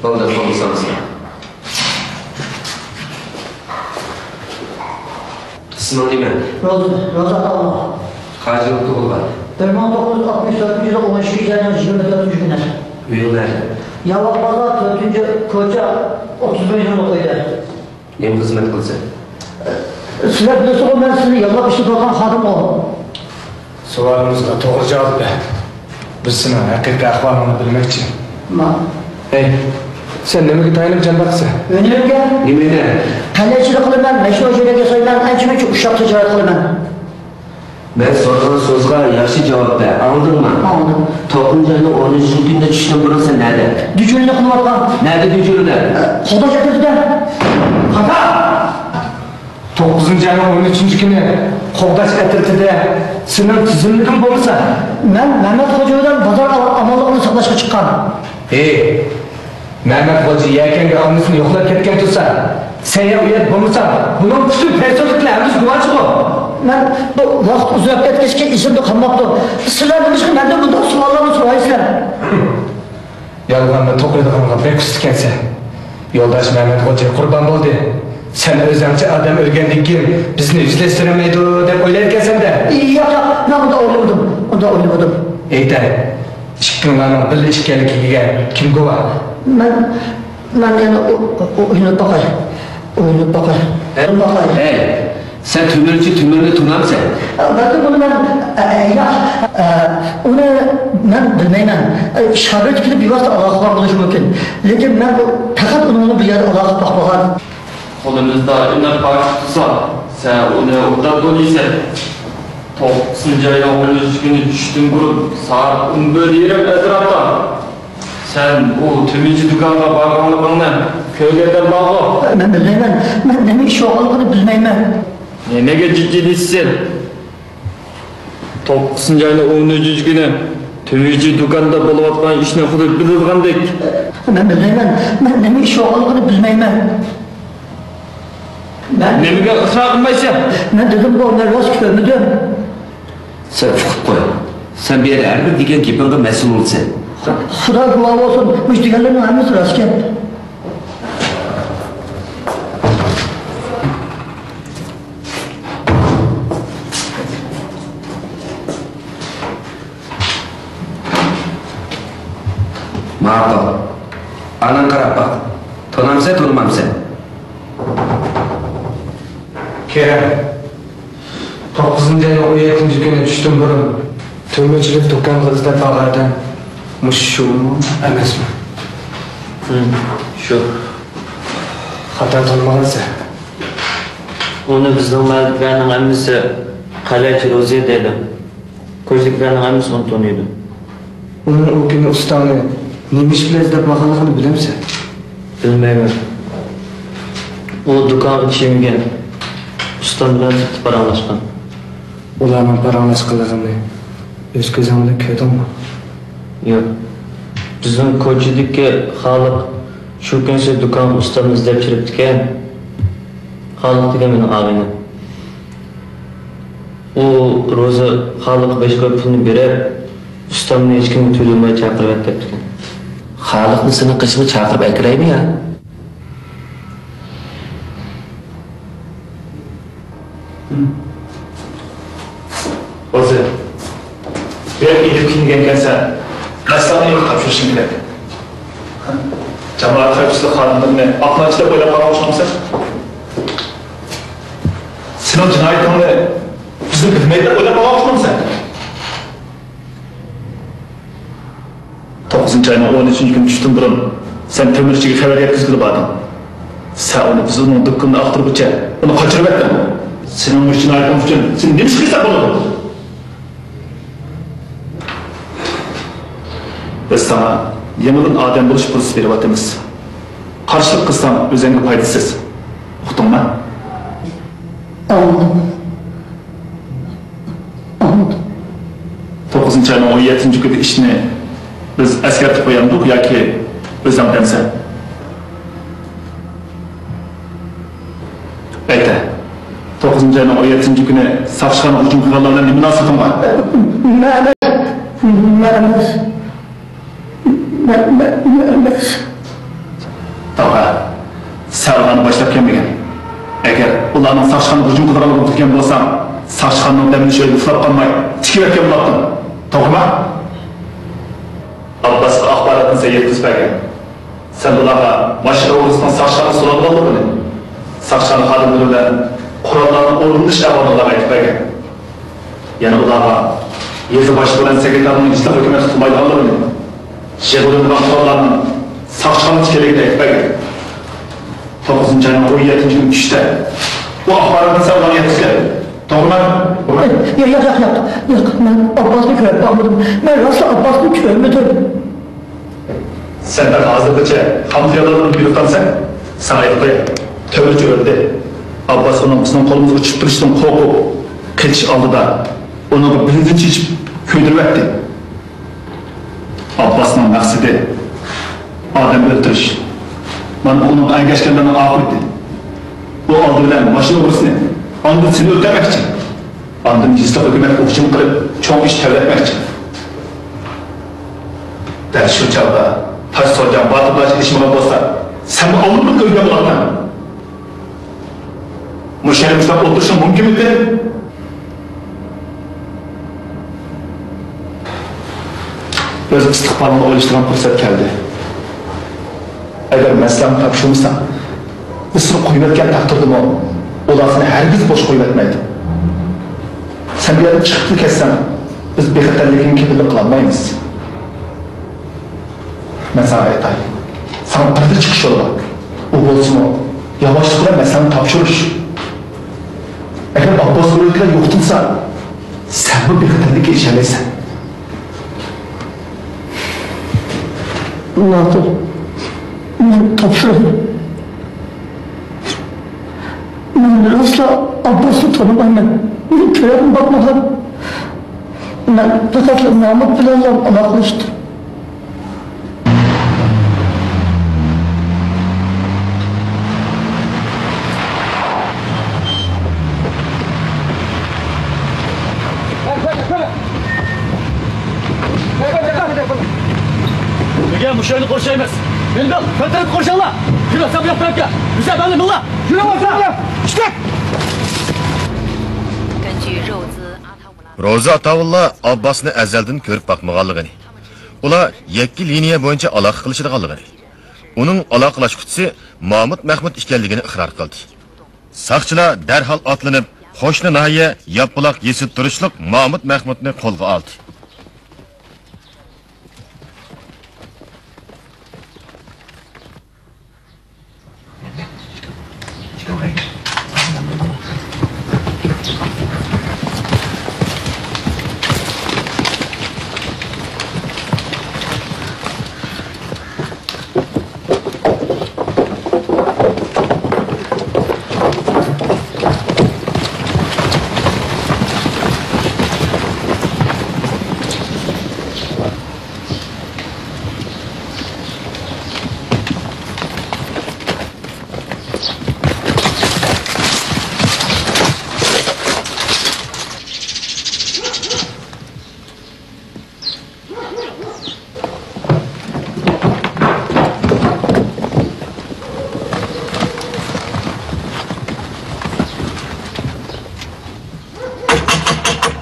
بولدى، قوبۇل سالىسىلەر. ئىسمىڭ نېمە؟ روزى، روزى ئاتاۋۇللا. قانچە يىللىق تۇغۇلغان؟ بىر مىڭ توققۇز يۈز ئاتمىش تۆتىنچى يىلى ئون ئىككىنچى ئاينىڭ يىگىرمە تۆتىنچى كۈنى. ئۆيۈڭ نەدە؟ ياۋاق بازار، تۆتىنچى كوچا، ئوتتۇز بىرىنچى نومۇر ئۆيدە. نېمە خىزمەت قىلىسەن؟ سىلەر بىلىسىزغۇ، مەن سىزنى ياللاپ ئىشلىتىۋاتقان خادىمغۇ. سوئالىمىزغا توغرا جاۋاب بەر. بىز سېنىڭ ھەقىقىي ئەھۋالىڭنى بىلمەكچى. ما. ھەي، سەن نېمىگە تايىنىپ جان باقىسەن؟ ھۈنىرىمگە. نېمىگە؟ قەلەمچىلىك قىلىمەن، ماشىنا ياسايمەن، ئانچە-مۇنچە ئۇششاق تىجارەت قىلىمەن. مەن سورىغان سۆزغا ياخشى جاۋاب بەر، ئاڭلىدىڭمۇ؟ ئاڭلىدىم. توققۇزىنچى ئاينىڭ ئون ئۈچىنچى كۈنىدە چۈشتىن بۇرۇن سەن نەدە؟ دۈجۈرىنى قىلىۋاتقان. نەدە دۈجۈرىدە؟ قوغداش ئەترىتىدە. خاتا! توققۇزىنچى ئاينىڭ ئون ئۈچىنچى كۈنى قوغداش ئەترىتىدە سېنىڭ تىزىملىكىڭ بولمىسا؟ مەن مەمەت خوجا بىلەن بازار ئامانلىقىنى ساقلاشقا چىققان. ھېي، مەمەت خوجا يەكەنگە ئانىسىنى يوقلاپ كەتكەن تۇرسا، سەن يا ئۇ يەردە بولمىساڭ، بۇنىڭ پۈتۈن پەيسۇللۇقلىرى ھەممىسى گۇۋاھچىغۇ. مەن بۇ ۋاقىت ئۇزىراپ كەتكەچكە ئېسىمدە قالماپتۇ. سىلەر نېمىشقا مەندىن بۇنداق سوئاللارنى سورايسىلەر؟ يالغاننى توقۇيدىغانغا بەك ئۇستا ئىكەنسەن. يولداش مەمەت خوجا قۇربان بولدى. سەن ئۆزۈڭچە ئادەم ئۆلگەندىن كېيىن بىزنى يۈزلەشتۈرەلمەيدۇ دەپ ئويلايدىكەنسەن-دە. ياق، ياق، مەن ئۇنداق ئويلىمىدىم. ئۇنداق ئويلىمىدىم. ئېيتە، ئىككىڭلارنىڭ بىللە ئىكەنلىكىگە كىم گۇۋاھ؟ مەن، مەن يەنە ئو-، ئو-، ئويلىنىپ باقاي. ئويلىنىپ باقاي. ھەي. ئويلىنىپ باقاي. ھەي. سەن تۆمۈرچى تۆمۈرنى تونامسەن؟ بەلكىم ئۇنى مەن، ئە، ياق، ئە، ئۇنى مەن بىلمەيمەن. ئە، شاگىرت كېلىپ بىۋاسىتە ئالاقە قىلغان بولۇشى مۇمكىن. لېكىن مەن ئۇ، پەقەت ئۇنىڭ بىلەن بىر يەردە ئالاقە قىلىپ باقمىغان. قولىمىزدا ئۈنەپ باش تۇتسا، سەن ئۇنى ئوبدان تونۇيسەن. توققۇزىنچى ئاينىڭ ئون ئۈچىنچى كۈنى چۈشتىن بۇرۇن سائەت ئون بىر يېرىم ئەتراپتا سەن ئۇ تۆمۈرچى دۇكانغا بارغانلىقىڭنى كۆرگەندەم بارغۇ؟ مەن بىلمەيمەن. مەن نېمە ئىش بولغانلىقىنى بىلمەيمەن. نېمىگە جىددىيلىشىسەن؟ توققۇزىنچى ئاينىڭ ئون ئۈچىنچى كۈنى تۆمۈرچى دۇكاندا بولۇۋاتقان ئىشنى خۇددى بىلىدىغاندەك. مەن بىلمەيمەن. مەن نېمە ئىش بولغانلىقىنى بىلمەيمەن. مەن نېمىگە ئىقرار قىلمايسەن؟ مەن دېدىمغۇ، مەن راست كۆرمىدىم. سەن ئۇقۇپ قوي. سەن بۇ يەردە ھەر بىر دېگەن گېپىڭگە مەسئۇل بولىسەن. خۇدا گۇۋاھ بولسۇن، مۇشۇ دېگەنلىرىنىڭ ھەممىسى راست گەپ. ماقۇل. ئاناڭ قاراپ باق. تونامسەن، تونۇمامسەن؟ كېرەم. توققۇزىنچى ئاينىڭ ئون يەتتىنچى كۈنى چۈشتىن بۇرۇن تۆمۈرچىلىك دۇكانغا ئىزدەپ بارغان ئادەم مۇشۇ شۇمۇ ئەمەسمۇ؟ ھىم، شۇ. خاتا تونۇمىغانسەن. ئۇنى بىزنىڭ مەھەللىدىكىلەرنىڭ ھەممىسى قەلەچى روزى دەيدۇ. كوچىدىكىلەرنىڭ ھەممىسى ئۇنى تونۇيدۇ. ئۇنىڭ ئۇ كۈنى ئۇستاڭنى نېمە ئىش بىلەن ئىزدەپ بارغانلىقىنى بىلەمسەن؟ بىلمەيمەن. ئۇ دۇكانغا كىرمىگەن. ئۇستام بىلەن سىرتتا پاراڭلاشقان. ئۇلارنىڭ پاراڭلاشقانلىقىنى ئۆز كۆزۈڭ بىلەن كۆردۈڭمۇ؟ ياق. بىزنىڭ كوچىدىكى خالىق شۇ كۈنسى دۇكانغا ئۇستامنى ئىزدەپ كىرىپتىكەن. خالىق دېگەن مېنىڭ ئاغىنەم. ئۇ روزى خالىققا بەش كوي پۇلنى بېرىپ، ئۇستامنى ھېچكىمگە تۆلىمەي چاقىرىۋەت دەپتىكەن. خالىقنى سېنىڭ قېشىڭغا چاقىرىپ ئەكىرەيمۇ يا؟ روزى، بۇ يەرگە ئېلىپ كېلىنگەنكەنسەن، مەسىلەڭنى يولغا تاپشۇرۇشۇڭ كېرەك. جامائەت خەۋپسىزلىك خادىملىرىنى ئاقلاچ دەپ ئويلاپ قالغان ئوخشىمامسەن؟ سېنىڭ جىنايىتىڭنى بىزنى بىلمەيدۇ دەپ ئويلاپ قالغان ئوخشىمامسەن؟ توققۇزىنچى ئاينىڭ ئون ئۈچىنچى كۈنى چۈشتىن بۇرۇن سەن تۆمۈرچىگە خەۋەر يەتكۈزگىلى باردىڭ. سەن ئۇنى بىز ئۇنىڭ دۇكىنىنى ئاختۇرغۇچە ئۇنى قاچۇرۇۋەتتىڭ. سېنىڭ مۇشۇ جىنايىتىڭ ئۈچۈن سېنى نېمە ئىش قىلساق بولىدۇ؟ بىز ساڭا يېڭىدىن ئادەم بولۇش پۇرسىتى بېرىۋاتىمىز. قارشىلىق قىلساڭ ئۆزۈڭگە پايدىسىز. ئۇقتۇڭما؟ ئاڭلىدىم. ئاڭلىدىم. توققۇزىنچى ئاينىڭ ئون يەتتىنچى كۈنى ئىشنى بىز ئەسكەرتىپ قويامدۇق ياكى ئۆزۈڭ دەمسەن؟ ئېيتە، توققۇزىنچى ئاينىڭ ئون يەتتىنچى كۈنى ساقچىخانىغا ھۇجۇم قىلغانلار بىلەن نېمە مۇناسىۋىتىڭ بار؟ مەن، مەن ئەمەس. مەن، مەن، مەن ئەمەس. توغرا، سەن ئۇلارنى باشلاپ كەلمىگەن. ئەگەر ئۇلارنىڭ ساقچىخانىغا ھۇجۇم قىلىدىغانلىقىنى بىلگەن بولساڭ، ساقچىخانىنىڭ دەم ئېلىش ئۆيىدە ئۇخلاپ قالماي، تىكىۋەتكەن بولاتتىڭ. توغرىمۇ؟ ئابباسقا ئاخباراتنى سەن يەتكۈزۈپ بەرگىن. سەن ئۇلارغا ماشىنا ئوغرىسىنىڭ ساقچىخانىغا سولانغانلىقىنى، ساقچىخانا خادىملىرى بىلەن قوراللارنىڭ ئورۇنلىشىش ئەھۋالىنى ئۇلارغا ئېيتىپ بەرگىن. يەنە ئۇلارغا يېزا باشلىقى بىلەن سېكرېتارنىڭ ئىزلىق ھۆكۈمەتكە تۇتۇلمايدىغانلىقىنى، يىغىۋېلىنغان قوراللارنىڭ ساقچىخانىدا ئىكەنلىكىنى ئېيتىپ بەرگىن. توققۇزىنچى ئاينىڭ ئون يەتتىنچى كۈنى چۈشتە بۇ ئاخباراتنى سەن ئۇلارغا يەتكۈزگىن. توغرىمۇ؟ ياق، ياق، ياق، ياق، ياق. مەن ئابباسنى كۆرۈپ باقمىدىم. مەن راسلا ئابباسنى كۆرمىدىم. سەن ھازىرغىچە خام خىياللارنى بېرىۋاتامسەن؟ ساڭا ئېيتىپ قوياي. تۆمۈرچى ئۆلدى. ئابباس ئۇنىڭ بىزنىڭ قولىمىزغا چۈشۈپ قېلىشىدىن قورقۇپ، قېچىش ئالدىدا ئۇنىڭغا بېنزىن چېچىپ كۆيدۈرۈۋەتتى. ئابباسنىڭ مەقسىتى ئادەم ئۆلتۈرۈش. مانا بۇ ئۇنىڭغا ئەگەشكەنلەرنىڭ ئاقىۋىتى. ئۇ ئالدى بىلەن ماشىنا ئوغرىسىنى، ئاندىن سېنى ئۆلتۈرمەكچى. ئاندىن يېزىلىق ھۆكۈمەتكە ھۇجۇم قىلىپ، چوڭ ئىش تەۋرەتمەكچى. دەل شۇ چاغدا تاج سوجاڭ باتۇرلارچە ئېلىشمىغان بولسا، سەنمۇ ئاللىبۇرۇن ئۆلگەن بولاتتىڭ. مۇشۇ يەردە مۇشۇنداق ئولتۇرۇشۇڭ مۇمكىنمىدى؟ ئۆز ئىستىقبالىڭنى ئويلىشىدىغان پۇرسەت كەلدى. ئەگەر مەسىلەڭنى تاپشۇرمىساڭ، بىز سېنى قويۇۋەتكەن تەقدىردىمۇ، سوداسىنى ھەرگىز بوش قويۇۋەتمەيدۇ. سەن بۇ يەردىن چىقىپلا كەتسەڭ، بىز بىخەتەرلىكىڭگە كېپىللىك قىلالمايمىز. مەن ساڭا ئېيتاي، ساڭا بىردىن چىقىش يولى بار. ئۇ بولسىمۇ، ياۋاشلىق بىلەن مەسىلەڭنى تاپشۇرۇش. ئەگەر ئابباس ئۆلۈكلەر يوقىتىلسا، سەنمۇ بىخەتەرلىككە ئېرىشەلەيسەن. ناتور، مەن تاپشۇرىمەن. مەن راسلا ئابباسنى تونۇمايمەن. مېنى كۆرۈپمۇ باقمىغان. مەن پەقەتلا مامۇت بىلەنلا ئالاقىلەشتىم. Nega mushayni qo'rshaymiz? Endi ko'tarib qo'rshanglar. Yurasam yo'q tarafga. Biza bani milla. Yurasam yo'q. Ishte. Ro'za Atavullo Abbosni azaldan ko'rib boqmaganligini, ular yakka liniya bo'yicha aloqa qilishadiganligini, uning aloqalashquchisi Mamut Mahmud ekanligini iqror qildi. ساقچىلار دەرھال ئاتلىنىپ، قوشنا ناھىيە ياپبۇلاق يېزىدا تۇرۇشلۇق مامۇت مەخمۇتنى قولغا ئالدى.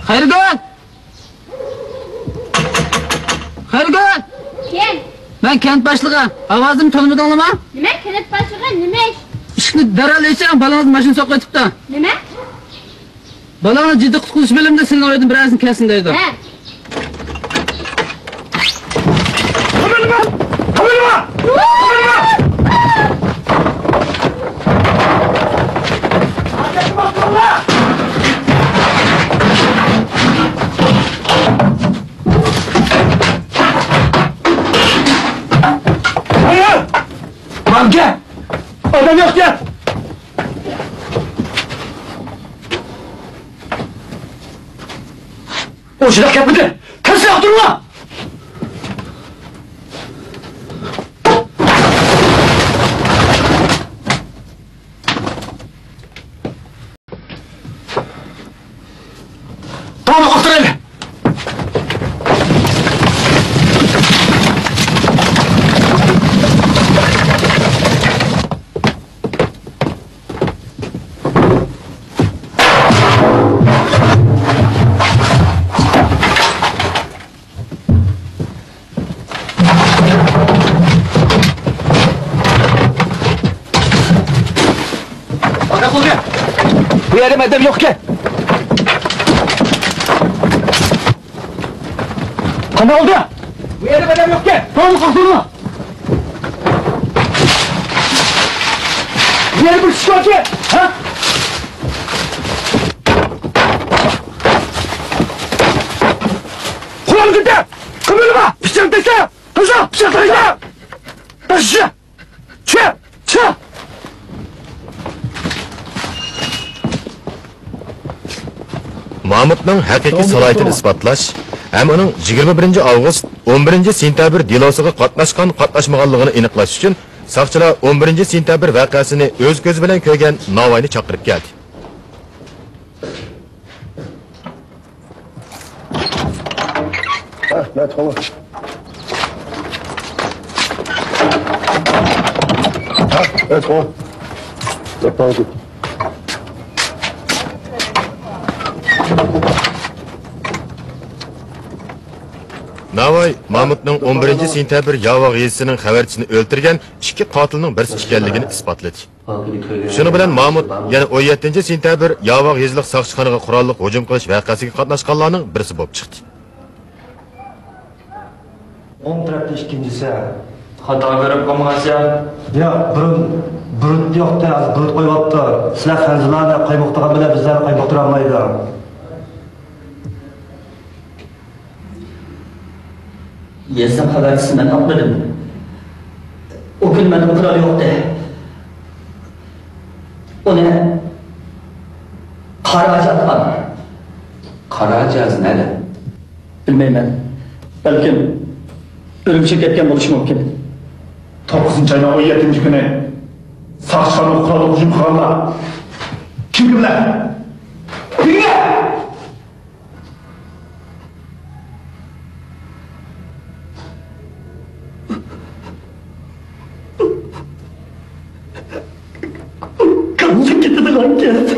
خەيرىگۈل! خەيرىگۈل! كىم؟ مەن كەنت باشلىقى. ئاۋازىمنى تونۇمىدىڭلارمۇ؟ نېمە؟ كەنت باشلىقى نېمە ئىش؟ ئىشىكنى دەرھال ئېچىڭ، بالىڭىز ماشىنا سوقۇۋېتىپتۇ. نېمە؟ بالاڭنى جىددىي قۇتقۇزۇش بۆلۈمىدە سېنىڭ ئۆيدىن بىرەرسىنى كەلسۇن دەيدۇ. ھە. قىمىلدىما! قىمىلدىما! قىمىلدىما! ماڭگە! ئادەم يوق گەپ! ئۇ شۇنداق گەپمىدى؟ تەرسىگە ئاقتۇرۇڭلار! تاۋۇت ئوتتۇرىلى! قانداق بولدى؟ بۇ يەردە ئادەم يوق ئىكەن. قانداق بولدى؟ بۇ يەردە ئادەم يوق ئىكەن. توغرا قاقتۇرما. بۇ يەردە بىر كىشى بار ئىكەن. ھە؟ قولۇڭنى كۆتەر! قىمىلدىما! پىچاق تاشلا! تاشلا! پىچاق تاشلا! تاشلا! چۈ! چۈ! مامۇتنىڭ ھەقىقىي سالاھىيىتىنى ئىسپاتلاش ھەم ئۇنىڭ يىگىرمە بىرىنچى ئاۋغۇست، ئون بىرىنچى سېنتەبىر دېلوسىغا قاتناشقان-قاتناشمىغانلىقىنى ئېنىقلاش ئۈچۈن ساقچىلار ئون بىرىنچى سېنتەبىر ۋەقەسىنى ئۆز كۆزى بىلەن كۆرگەن ناۋاينى چاقىرىپ كەلدى. ھە، مەتقۇلۇق. ھە، مەتقۇلۇق. ناۋاي مامۇتنىڭ ئون بىرىنچى سېنتەبىر ياۋاغ يېزىسىنىڭ خەۋەرچىسىنى ئۆلتۈرگەن ئىككى قاتىلنىڭ بىرسى ئىكەنلىكىنى ئىسپاتلىدى. شۇنىڭ بىلەن مامۇت يەنە ئون يەتتىنچى سېنتەبىر ياۋاغ يېزىلىق ساقچىخانىغا قوراللىق ھۇجۇم قىلىش ۋەقەسىگە قاتناشقانلارنىڭ بىرسى بولۇپ چىقتى. ئوڭ تەرەپتە ئىككىنچىسى. خاتا كۆرۈپ قالمىغانسەن؟ ياق، بۇرۇت، بۇرۇت يوقتى، ھازىر بۇرۇت قويۇۋاپتۇ. سىلەر خەنزۇلارنى قايمۇقتۇرغان بىلەن بىزلەرنى قايمۇقتۇرالمايدۇ. يېزىنىڭ خەۋەرچىسىنى مەن ئاتمىدىم. ئۇ كۈنى مەندە قورال يوقتى. ئۇنى قاراجى ئاتقان. قاراجى ھازىر نەدە؟ بىلمەيمەن. بەلكىم ئۈرۈمچىگە كەتكەن بولۇشى مۇمكىن. توققۇزىنچى ئاينىڭ ئون يەتتىنچى كۈنى ساقچىخانىغا قوراللىق ھۇجۇم قىلغانلار كىملەر؟ كىملەر؟ كاللىسى كېتىدىغان گەپ.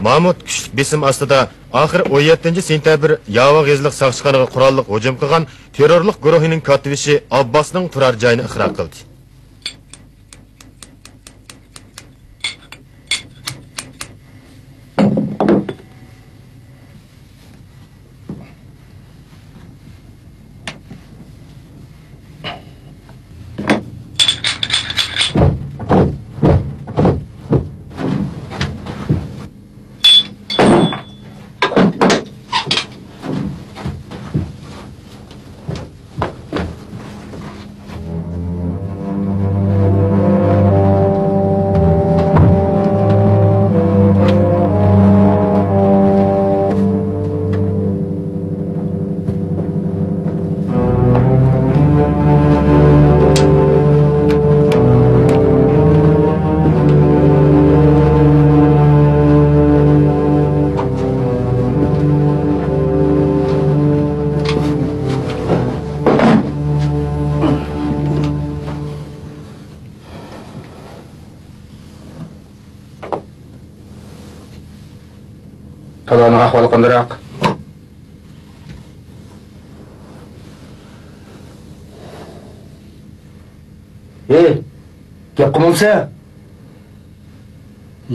مامۇت كۈچلۈك بېسىم ئاستىدا ئاخىرى ئون يەتتىنچى سېنتەبىر ياۋاغ يېزىلىق ساقچىخانىغا قوراللىق ھۇجۇم قىلغان تېررورلۇق گۇرۇھىنىڭ كاتتىبېشى ئابباسنىڭ تۇرار جايىنى ئىقرار قىلدى. تالانىڭ ئەھۋالى قانداق؟ ھېي، گەپ قىلمامسەن؟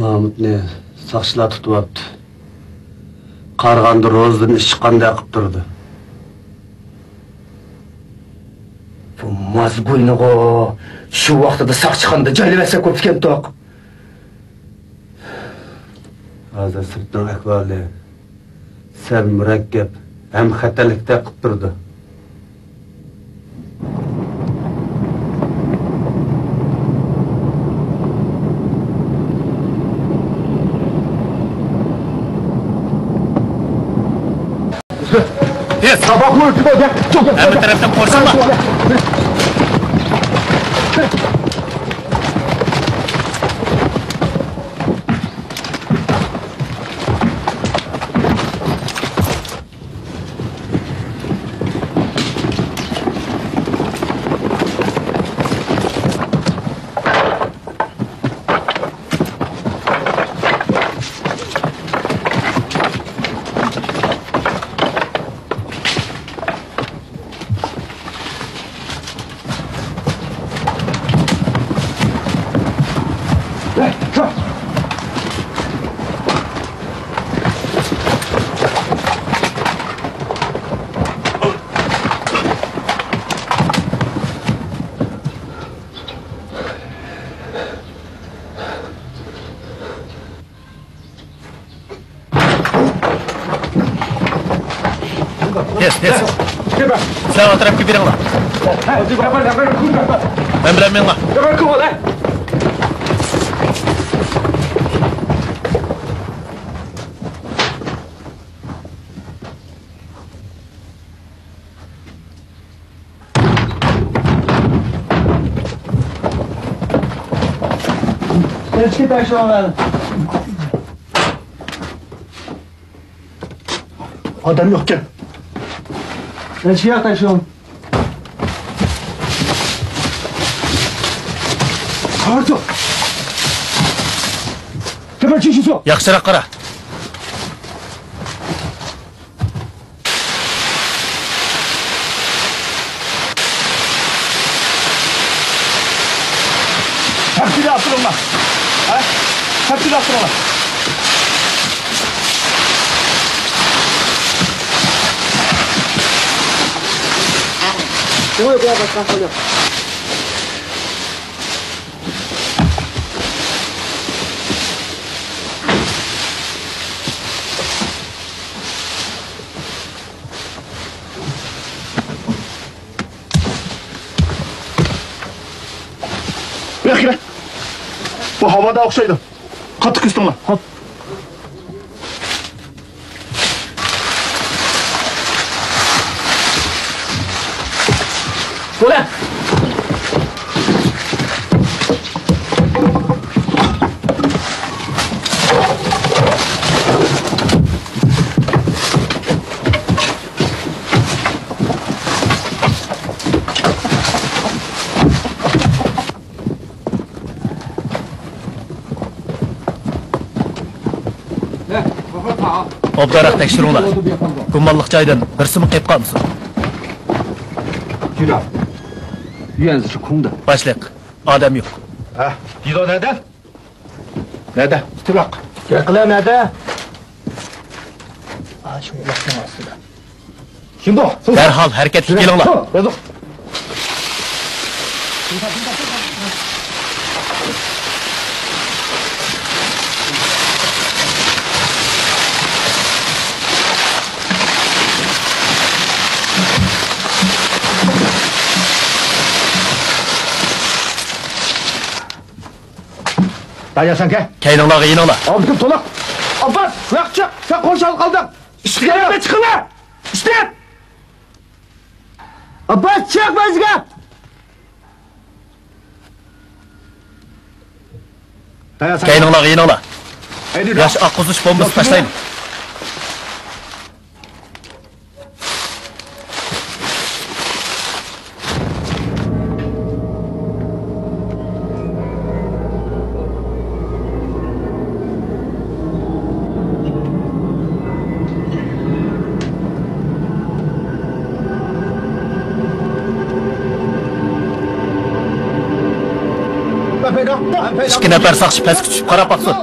مامۇتنى ساقچىلار تۇتۇۋاپتۇ. قارىغاندا روزىدىن ئىش چىققاندەك قىلىپ تۇرىدۇ. بۇ مازگۇينىغۇ شۇ ۋاقتىدا ساقچىخانىدا جايلىۋەتسەك بوپتىكەنتۇق. ھازىر سىرتنىڭ ئەھۋالى سەل مۇرەككەپ ھەم خەتەرلىكتەك قىلىپ تۇرىدۇ. ھەممە تەرەپتىن قورشاڭلار. تېز، تېز. سىلەر ئۇ تەرەپكە بېرىڭلار. مەن بىلەن مېڭىڭلار. ئادەم يوقكەن. ياخشىراق قارا. تەپسىلىي ئاپتۇرۇڭلار. ھە؟ تەپسىلىي ئاپتۇرۇڭلار. بۇياققا كېلە. بۇ ھاۋادا ئوخشايدۇ. قاتتىق كۆزىتىڭلار. خوپ. بولە. ئوبدانراق تەكشۈرۈڭلار. گۇمانلىق جايدىن بىرسىمۇ قېلىپ قالمىسۇن. 局长，院子是空的。 باشلىق، ئادەم يوق. ھە، دېدۇ نەدە؟ نەدە؟ تۇراق. گەپلەر نەدە؟ ئا، شۇ ئۇلاقنىڭ ئاستىدا. كىم بۇ؟ دەرھال ھەرىكەتكە كېلىڭلار. دايا سەن كە. كەينىڭلارغا يېنىڭلار. ئابدۇل تولۇق. ئابباس، بۇياققا چىق. سەن قورشاپ قالدىڭ. ئىشىككە چىقىڭلار. ئىشتىن. ئابباس، چىق بەزگە. دايا سەن. كەينىڭلارغا يېنىڭلار. ھەيدە. ياش ئاققۇزۇش بومبىسى تاشلايمەن. ئىككى نەپەر ساقچى پەسكە چۈشۈپ قاراپ باقسۇن.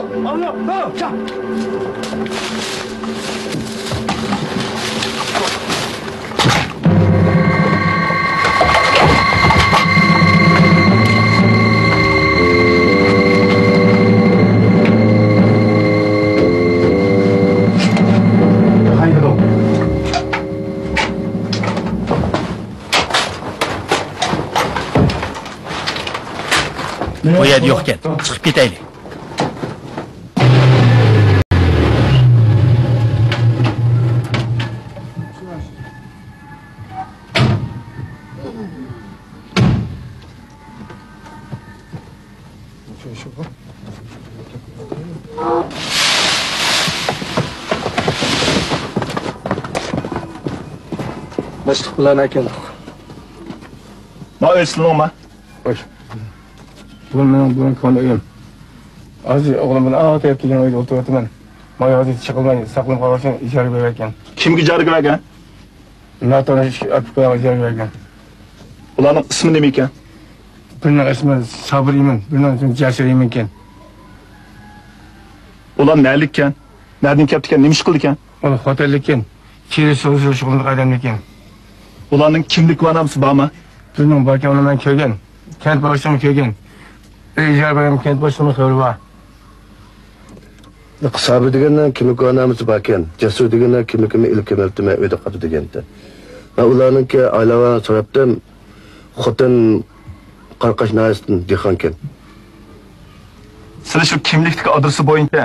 بۇ يەردە يوقكەن. چىقىپ كېتەيلى. باشلىق بىلەن ئەكەلدۇق. ما ئۆي سىلىنىڭما؟ خوش. بۇ مېنىڭ بۇرۇن كونا ئۆيۈم. ھازىر ئوغلۇم بىلەن ئاڭا تەرەپ كېلىن ئۆيدە ئولتۇرۇۋاتىمەن. مانا ھازىر چىقىلماي ساقلىنىپ قالغان ئۈچۈن ئىجارىگە بەرگەن. كىمگە ئىجارىگە بەرگەن؟ ناتونۇش ئاپىكا ئىجارىگە بەرگەن. ئۇلارنىڭ ئىسمى نېمە ئىكەن؟ بىرىنىڭ ئىسمى سابىر ئىمىن، بىرىنىڭ ئىسمى جەسۇر ئىمىنكەن. ئۇلار نەلىككەن؟ نەدىن كەپتىكەن؟ نېمە ئىش قىلىدىكەن؟ ئۇلار خوتەنلىككەن. تېرە سودىسى شۇغۇللىنىدىغان ئادەملىككەن. ئۇلارنىڭ كىملىك گۇۋاھنامىسى بارمۇ؟ بىزنىڭ باركەن، ئۇنى مەن كۆرگەن. كەنت باشلىقىمۇ كۆرگەن. ئىجارە بەرگەن كەنت باشلىقىنىڭ خەۋىرى بار. سابىر دېگەننىڭ كىملىك گۇۋاھنامىسى باركەن. جەسۇر دېگەننىڭ كىملىكىنى ئېلىپ كېلىۋەپتىمەن، ئۆيدە قالدى دېگەنتى. ھە، ئۇلارنىڭكى ئائىلە ئەھۋالىنى سوراپتىم. خوتەن قاراقاش ناھىيەسىدىن دېھقانكەن. سىلەر شۇ كىملىكتىكى ئادرېسى بويىچە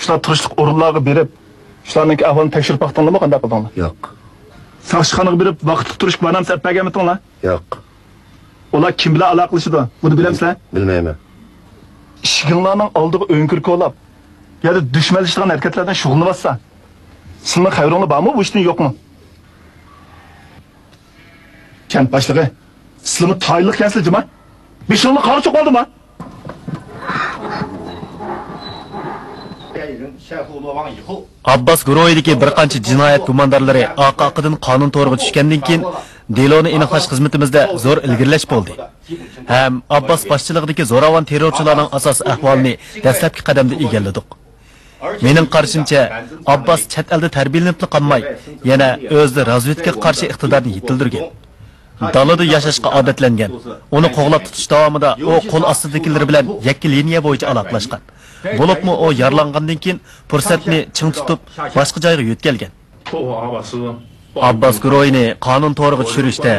شۇلار تۇرۇشلۇق ئورۇنلارغا بېرىپ، شۇلارنىڭكى ئەھۋالىنى تەكشۈرۈپ باقتىڭلارمۇ؟ قانداق قىلدىڭلار؟ ياق. ساقچىخانىغا بېرىپ، ۋاقىتلىق تۇرۇش گۇۋاھنامىسى ئەپ بەرگەنمىدىڭلار؟ ياق. ئۇلار كىم بىلەن ئالاقىلىشىدۇ؟ بۇنى بىلەمسىلەر؟ بىلمەيمەن. ئىشىكىڭلارنىڭ ئالدىغا ئۆڭكۈر كولاپ، يا دە دۈشمەنلىشىدىغان ھەرىكەتلەردىن شۇغۇللىنىۋاتسا، سىلىنىڭ خەۋىرىڭلار بارمۇ بۇ ئىشتىن، يوقمۇ؟ كەنت باشلىقى، سىلىمۇ تايىنلىقكەنسىلەر جۇما. بېشىڭلار قارا چوق بولدىما؟ ئابباس گۇرۇھىدىكى بىر قانچە جىنايەت گۇماندارلىرى ئارقا-ئارقىدىن قانۇن تورىغا چۈشكەندىن كېيىن، دېلونى ئېنىقلاش خىزمىتىمىزدە زور ئىلگىرىلەش بولدى. ھەم ئابباس باشچىلىقىدىكى زوراۋان تېررورچىلارنىڭ ئاساسىي ئەھۋالىنى دەسلەپكى قەدەمدە ئىگىلىدۇق. مېنىڭ قارىشىمچە، ئابباس چەت ئەلدە تەربىيەلىنىپلا قالماي، يەنە ئۆزىدە رازۋېدكىغا قارشى ئىقتىدارنى يېتىلدۈرگەن. دالىدا ياشاشقا ئادەتلەنگەن. ئۇنى قوغلاپ تۇتۇش داۋامىدا ئۇ قول ئاستىدىكىلىرى بىلەن يەككە لىنىيە بويىچە ئالاقىلەشكەن. بولۇپمۇ ئۇ يارىلانغاندىن كېيىن پۇرسەتنى چىڭ تۇتۇپ، باشقا جايغا يۆتكەلگەن. ئابباس گۇرۇھىنى قانۇن تورىغا چۈشۈرۈشتە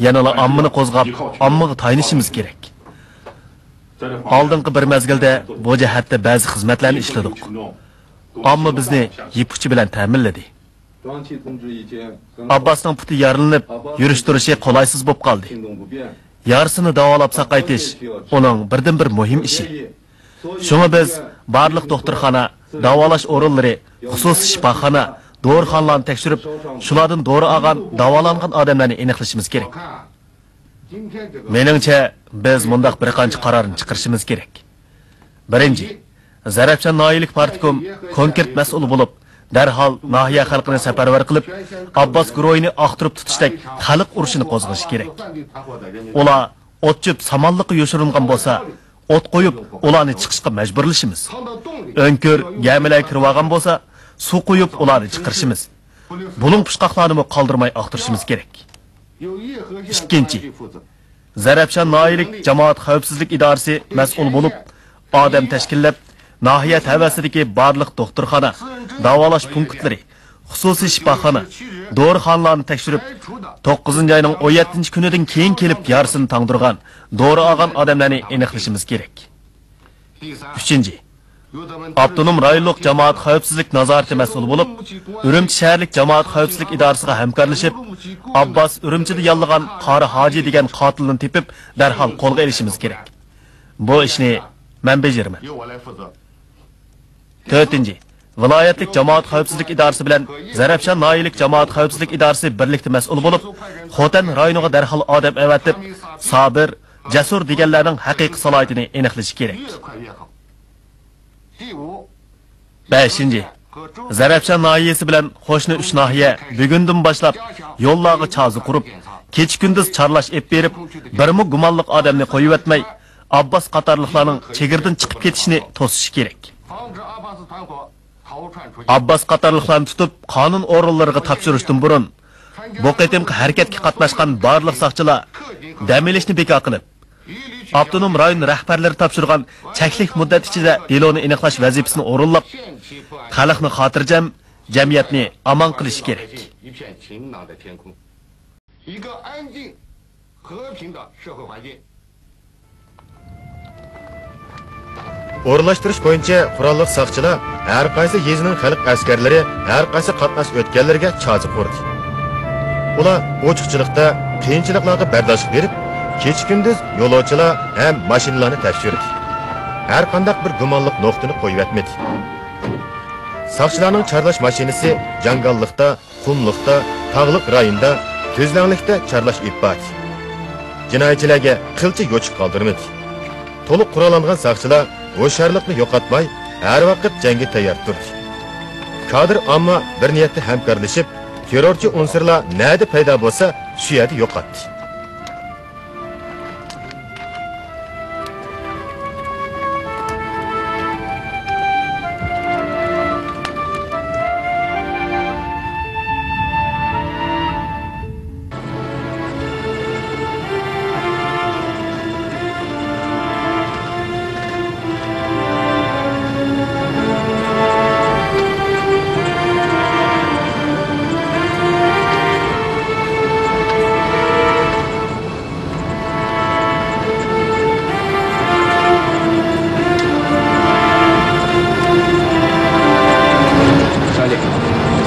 يەنىلا ئاممىنى قوزغاپ، ئاممىغا تايىنىشىمىز كېرەك. ئالدىنقى بىر مەزگىلدە بۇ جەھەتتە بەزى خىزمەتلەرنى ئىشلىدۇق. ئامما بىزنى يىپ ئۇچى بىلەن تەمىنلىدى. ئابباسنىڭ پۇتى يارىلىنىپ، يۈرۈش-تۇرۇشى قولايسىز بولۇپ قالدى. يارىسىنى داۋالاپ ساقايتىش ئۇنىڭ بىردىنبىر مۇھىم ئىشى. شۇڭا بىز بارلىق دوختۇرخانا، داۋالاش ئورۇنلىرى، خۇسۇسىي شىپاخانا، دورىخانىلارنى تەكشۈرۈپ، شۇلاردىن دورا ئالغان، داۋالانغان ئادەملەرنى ئېنىقلىشىمىز كېرەك. مېنىڭچە، بىز مۇنداق بىر قانچە قارارنى چىقىرىشىمىز كېرەك. بىرىنچى، زەرەپشان ناھىيەلىك پارتكوم كونكرېت مەسئۇلى بولۇپ، دەرھال ناھىيە خەلقىنى سەپەرۋەر قىلىپ، ئابباس گۇرۇھىنى ئاختۇرۇپ تۇتۇشتەك خەلق ئۇرۇشىنى قوزغىشى كېرەك. ئۇلار ئوت-چۆپ، سامانلىققا يوشۇرۇنغان بولسا، ئوت قويۇپ، ئۇلارنى چىقىشقا مەجبۇرلىشىمىز. ئۆڭكۈر، گەمىلەر كىرىۋالغان بولسا، سۇ قۇيۇپ، ئۇلارنى چىقىرىشىمىز. بۇلۇڭ-پۇچقاقلارنىمۇ قالدۇرماي ئاختۇرۇشىمىز كېرەك. ئىككىنچى، زەرەپشان ناھىيەلىك جامائەت خەۋپسىزلىك ئىدارىسى مەسئۇل بولۇپ، ئادەم تەشكىللەپ، ناھىيە تەۋەسىدىكى بارلىق دوختۇرخانا، داۋالاش پونكىتلىرى، خۇسۇسىي شىپاخانا، دورىخانىلارنى تەكشۈرۈپ، توققۇزىنچى ئاينىڭ ئون يەتتىنچى كۈنىدىن كېيىن كېلىپ يارىسىنى تاڭدۇرغان، دورا ئالغان ئادەملەرنى ئېنىقلىشىمىز كېرەك. ئۈچىنچى، ئاپتونوم رايونلۇق جامائەت خەۋپسىزلىك نازارىتى مەسئۇلى بولۇپ، ئۈرۈمچى شەھەرلىك جامائەت خەۋپسىزلىك ئىدارىسىغا ھەمكارلىشىپ، ئابباس ئۈرۈمچىدە ياللىغان قارى ھاجى دېگەن قاتىلنى تېپىپ، دەرھال قولغا ئېلىشىمىز كېرەك. بۇ ئىشنى مەن بېجىرىمەن. تۆتىنچى، ۋىلايەتلىك جامائەت خەۋپسىزلىك ئىدارىسى بىلەن زەرەپشان ناھىيەلىك جامائەت خەۋپسىزلىك ئىدارىسى بىرلىكتە مەسئۇل بولۇپ، خوتەن رايونىغا دەرھال ئادەم ئەۋەتىپ، سابىر، جەسۇر دېگەنلەرنىڭ ھەقىقىي سالاھىيىتىنى ئېنىقلىشى كېرەك. بەشىنچى، زەرەپشان ناھىيەسى بىلەن قوشنا ئۈچ ناھىيە بۈگۈندىن باشلاپ يوللارغا چازا قۇرۇپ، كېچە-كۈندۈز چارلاش ئېلىپ بېرىپ، بىرمۇ گۇمانلىق ئادەمنى قويۇۋەتمەي، ئابباس قاتارلىقلارنىڭ چېگرىدىن چىقىپ كېتىشىنى توسۇشى كېرەك. ئابباس قاتارلىقلارنى تۇتۇپ، قانۇن ئورۇنلىرىغا تاپشۇرۇشتىن بۇرۇن، بۇ قېتىمقى ھەرىكەتكە قاتناشقان بارلىق ساقچىلار دەم ئېلىشنى بىكار قىلىپ، ئاپتونوم رايون رەھبەرلىرى تاپشۇرغان چەكلىك مۇددەت ئىچىدە دېلونى ئېنىقلاش ۋەزىپىسىنى ئورۇنلاپ، خەلقنى خاتىرجەم، جەمئىيەتنى ئامان قىلىشى كېرەك. ئورۇنلاشتۇرۇش بويىچە قوراللىق ساقچىلار ھەر قايسى يېزىنىڭ خەلق ئەسكەرلىرى، ھەر قايسى قاتناش ئۆتكەنلىرىگە چازا قۇردى. ئۇلار ئوچۇقچىلىقتا قىيىنچىلىقلارغا بەرداشلىق بېرىپ، كېچە-كۈندۈز يولۇچىلار ھەم ماشىنىلارنى تەكشۈردى. ھەر قانداق بىر گۇمانلىق نۇقتىنى قويۇۋەتمىدى. ساقچىلارنىڭ چارلاش ماشىنىسى جاڭگاللىقتا، قۇملۇقتا، تاغلىق رايوندا، تۈزلەڭلىكتە چارلاش ئېلىپ باردى. جىنايەتچىلەرگە قىلچە يوچۇق قالدۇرمىدى. تولۇق قوراللانغان ساقچىلار ھوشيارلىقنى يوقاتماي، ھەر ۋاقىت جەڭگە تەييار تۇردى. كادىر ئامما بىر نىيەتتە ھەمكارلىشىپ، تېررورچى ئۇنسۇرلار نەدە پەيدا بولسا، شۇ يەردە يوقاتتى.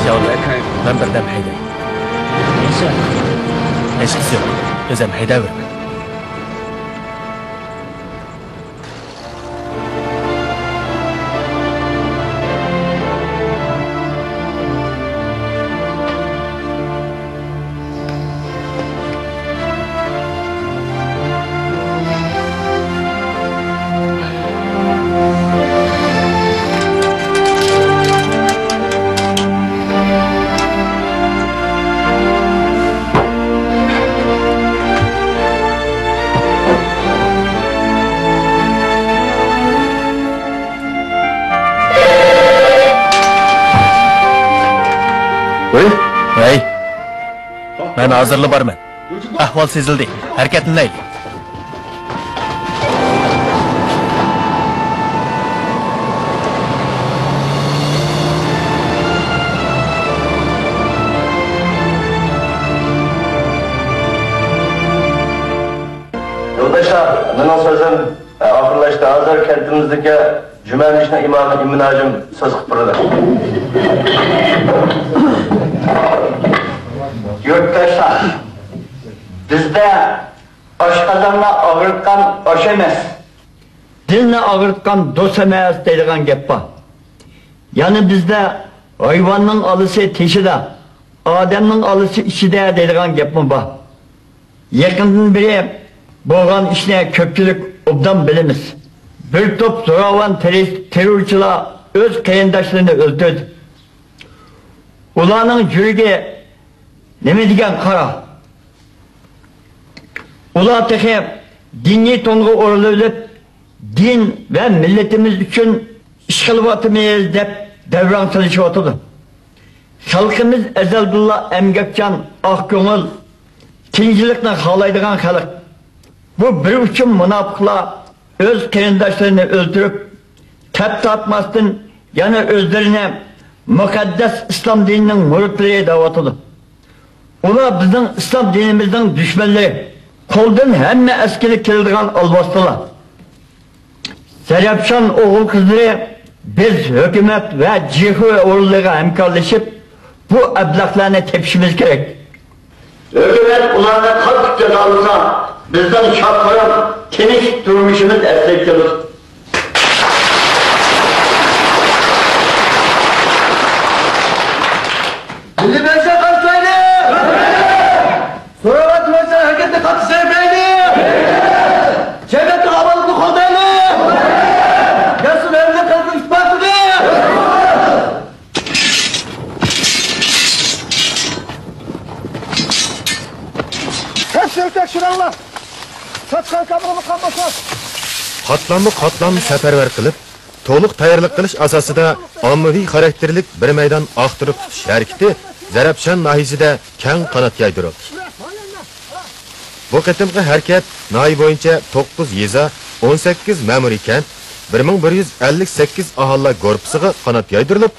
شاۋلى، مەن بىردەم ھەيدەي. ھېچقىسى يوق، ئۆزۈم ھەيدەۋېرىمەن. ھەي! مەن ھازىرلا بارىمەن. ئەھۋال سېزىلدى. ھەرىكەتلىنەيلى. يولداشلار، مېنىڭ سۆزۈم ئاخىرلاشتى. ھازىر كەنتىمىزدىكى جۈمە مەسچىتىنىڭ ئىمامى ئىمىن ھاجىم سۆز قىلىپ بېرىدۇ. يۇرتداشلار، بىزدە ئاشقازاننى ئاغرىتقان ئاش ئەمەس، دىلنى ئاغرىتقان دوست ئەمەس دەيدىغان گەپ بار. يەنە بىزدە ھايۋاننىڭ ئالىسى تېشىدا، ئادەمنىڭ ئالىسى ئىچىدە دەيدىغان گەپمۇ بار. يېقىندىن بېرى بولغان ئىشنى كۆپچىلىك ئوبدان بىلىمىز. بىر توپ زوراۋان تېررور-، تېررورچىلار ئۆز قېرىنداشلىرىنى ئۆلتۈردى. ئۇلارنىڭ يۈرىكى نېمە دېگەن قارا؟ ئۇلار تېخى دىنىي تونغا ئورىلىۋېلىپ، دىن ۋە مىللىتىمىز ئۈچۈن ئىش قىلىۋاتىمىز دەپ دەۋراڭ سېلىشىۋاتىدۇ. خەلقىمىز ئەزەلدىنلا ئەمگەكچان، ئاق كۆڭۈل، تىنچلىقنى خالايدىغان خەلق. بۇ بىر ئۇچۇم مۇناپىقلار ئۆز قېرىنداشلىرىنى ئۆلتۈرۈپ، تەپ تارتماستىن يەنە ئۆزلىرىنى مۇقەددەس ئىسلام دىنىنىڭ مۇرىتلىرى دەۋاتىدۇ. ئۇلار بىزنىڭ ئىسلام دىنىمىزنىڭ دۈشمەنلىرى، قولدىن ھەممە ئەسكىلىك كېلىدىغان ئالۋاستىلار. زەرەپشان ئوغۇل-قىزلىرى، بىز ھۆكۈمەت ۋە جىخۇ ئورۇنلىرىغا ھەمكارلىشىپ، بۇ ئەبلەخلەرنى تېپىشىمىز كېرەك. ھۆكۈمەت ئۇلارنى قاتتىق جازالىسا، بىزنىڭ شاد-خۇرام، تىنچ تۇرمۇشىمىز ئەسلىگە كېلىدۇ. مىللىي مەيدانغا قارىتايلى! سوراۋاتىمىز ھەرىكەتنى قاتتىق سەۋەبلەيلى! جەمئىيەتنىڭ ئامانلىقىنى قوغدايلى! ياسىن ھەممىنىڭ قەلبىنىڭ ئىتتىپاقلىقى! تەكشۈرۈڭ، تەكشۈرۈڭلار! ساتقان كامېرامۇ قالمىسۇن! قاتلاممۇ قاتلام سەپەرۋەر قىلىپ، تولۇق تەييارلىق قىلىش ئاساسىدا ئاممىۋى خاراكتېرلىك بىر مەيدان ئاختۇرۇپ تۇتۇش ھەرىكىتى زەرەپشان ناھىيەسىدە كەڭ قانات يايدۇرۇلدى. بۇ قېتىمقى ھەرىكەت ناھىيە بويىچە توققۇز يېزا، ئون سەككىز مەمۇرىي كەنت، بىر مىڭ بىر يۈز ئەللىك سەككىز ئاھالىلەر گۇرۇپپىسىغا قانات يايدۇرۇلۇپ،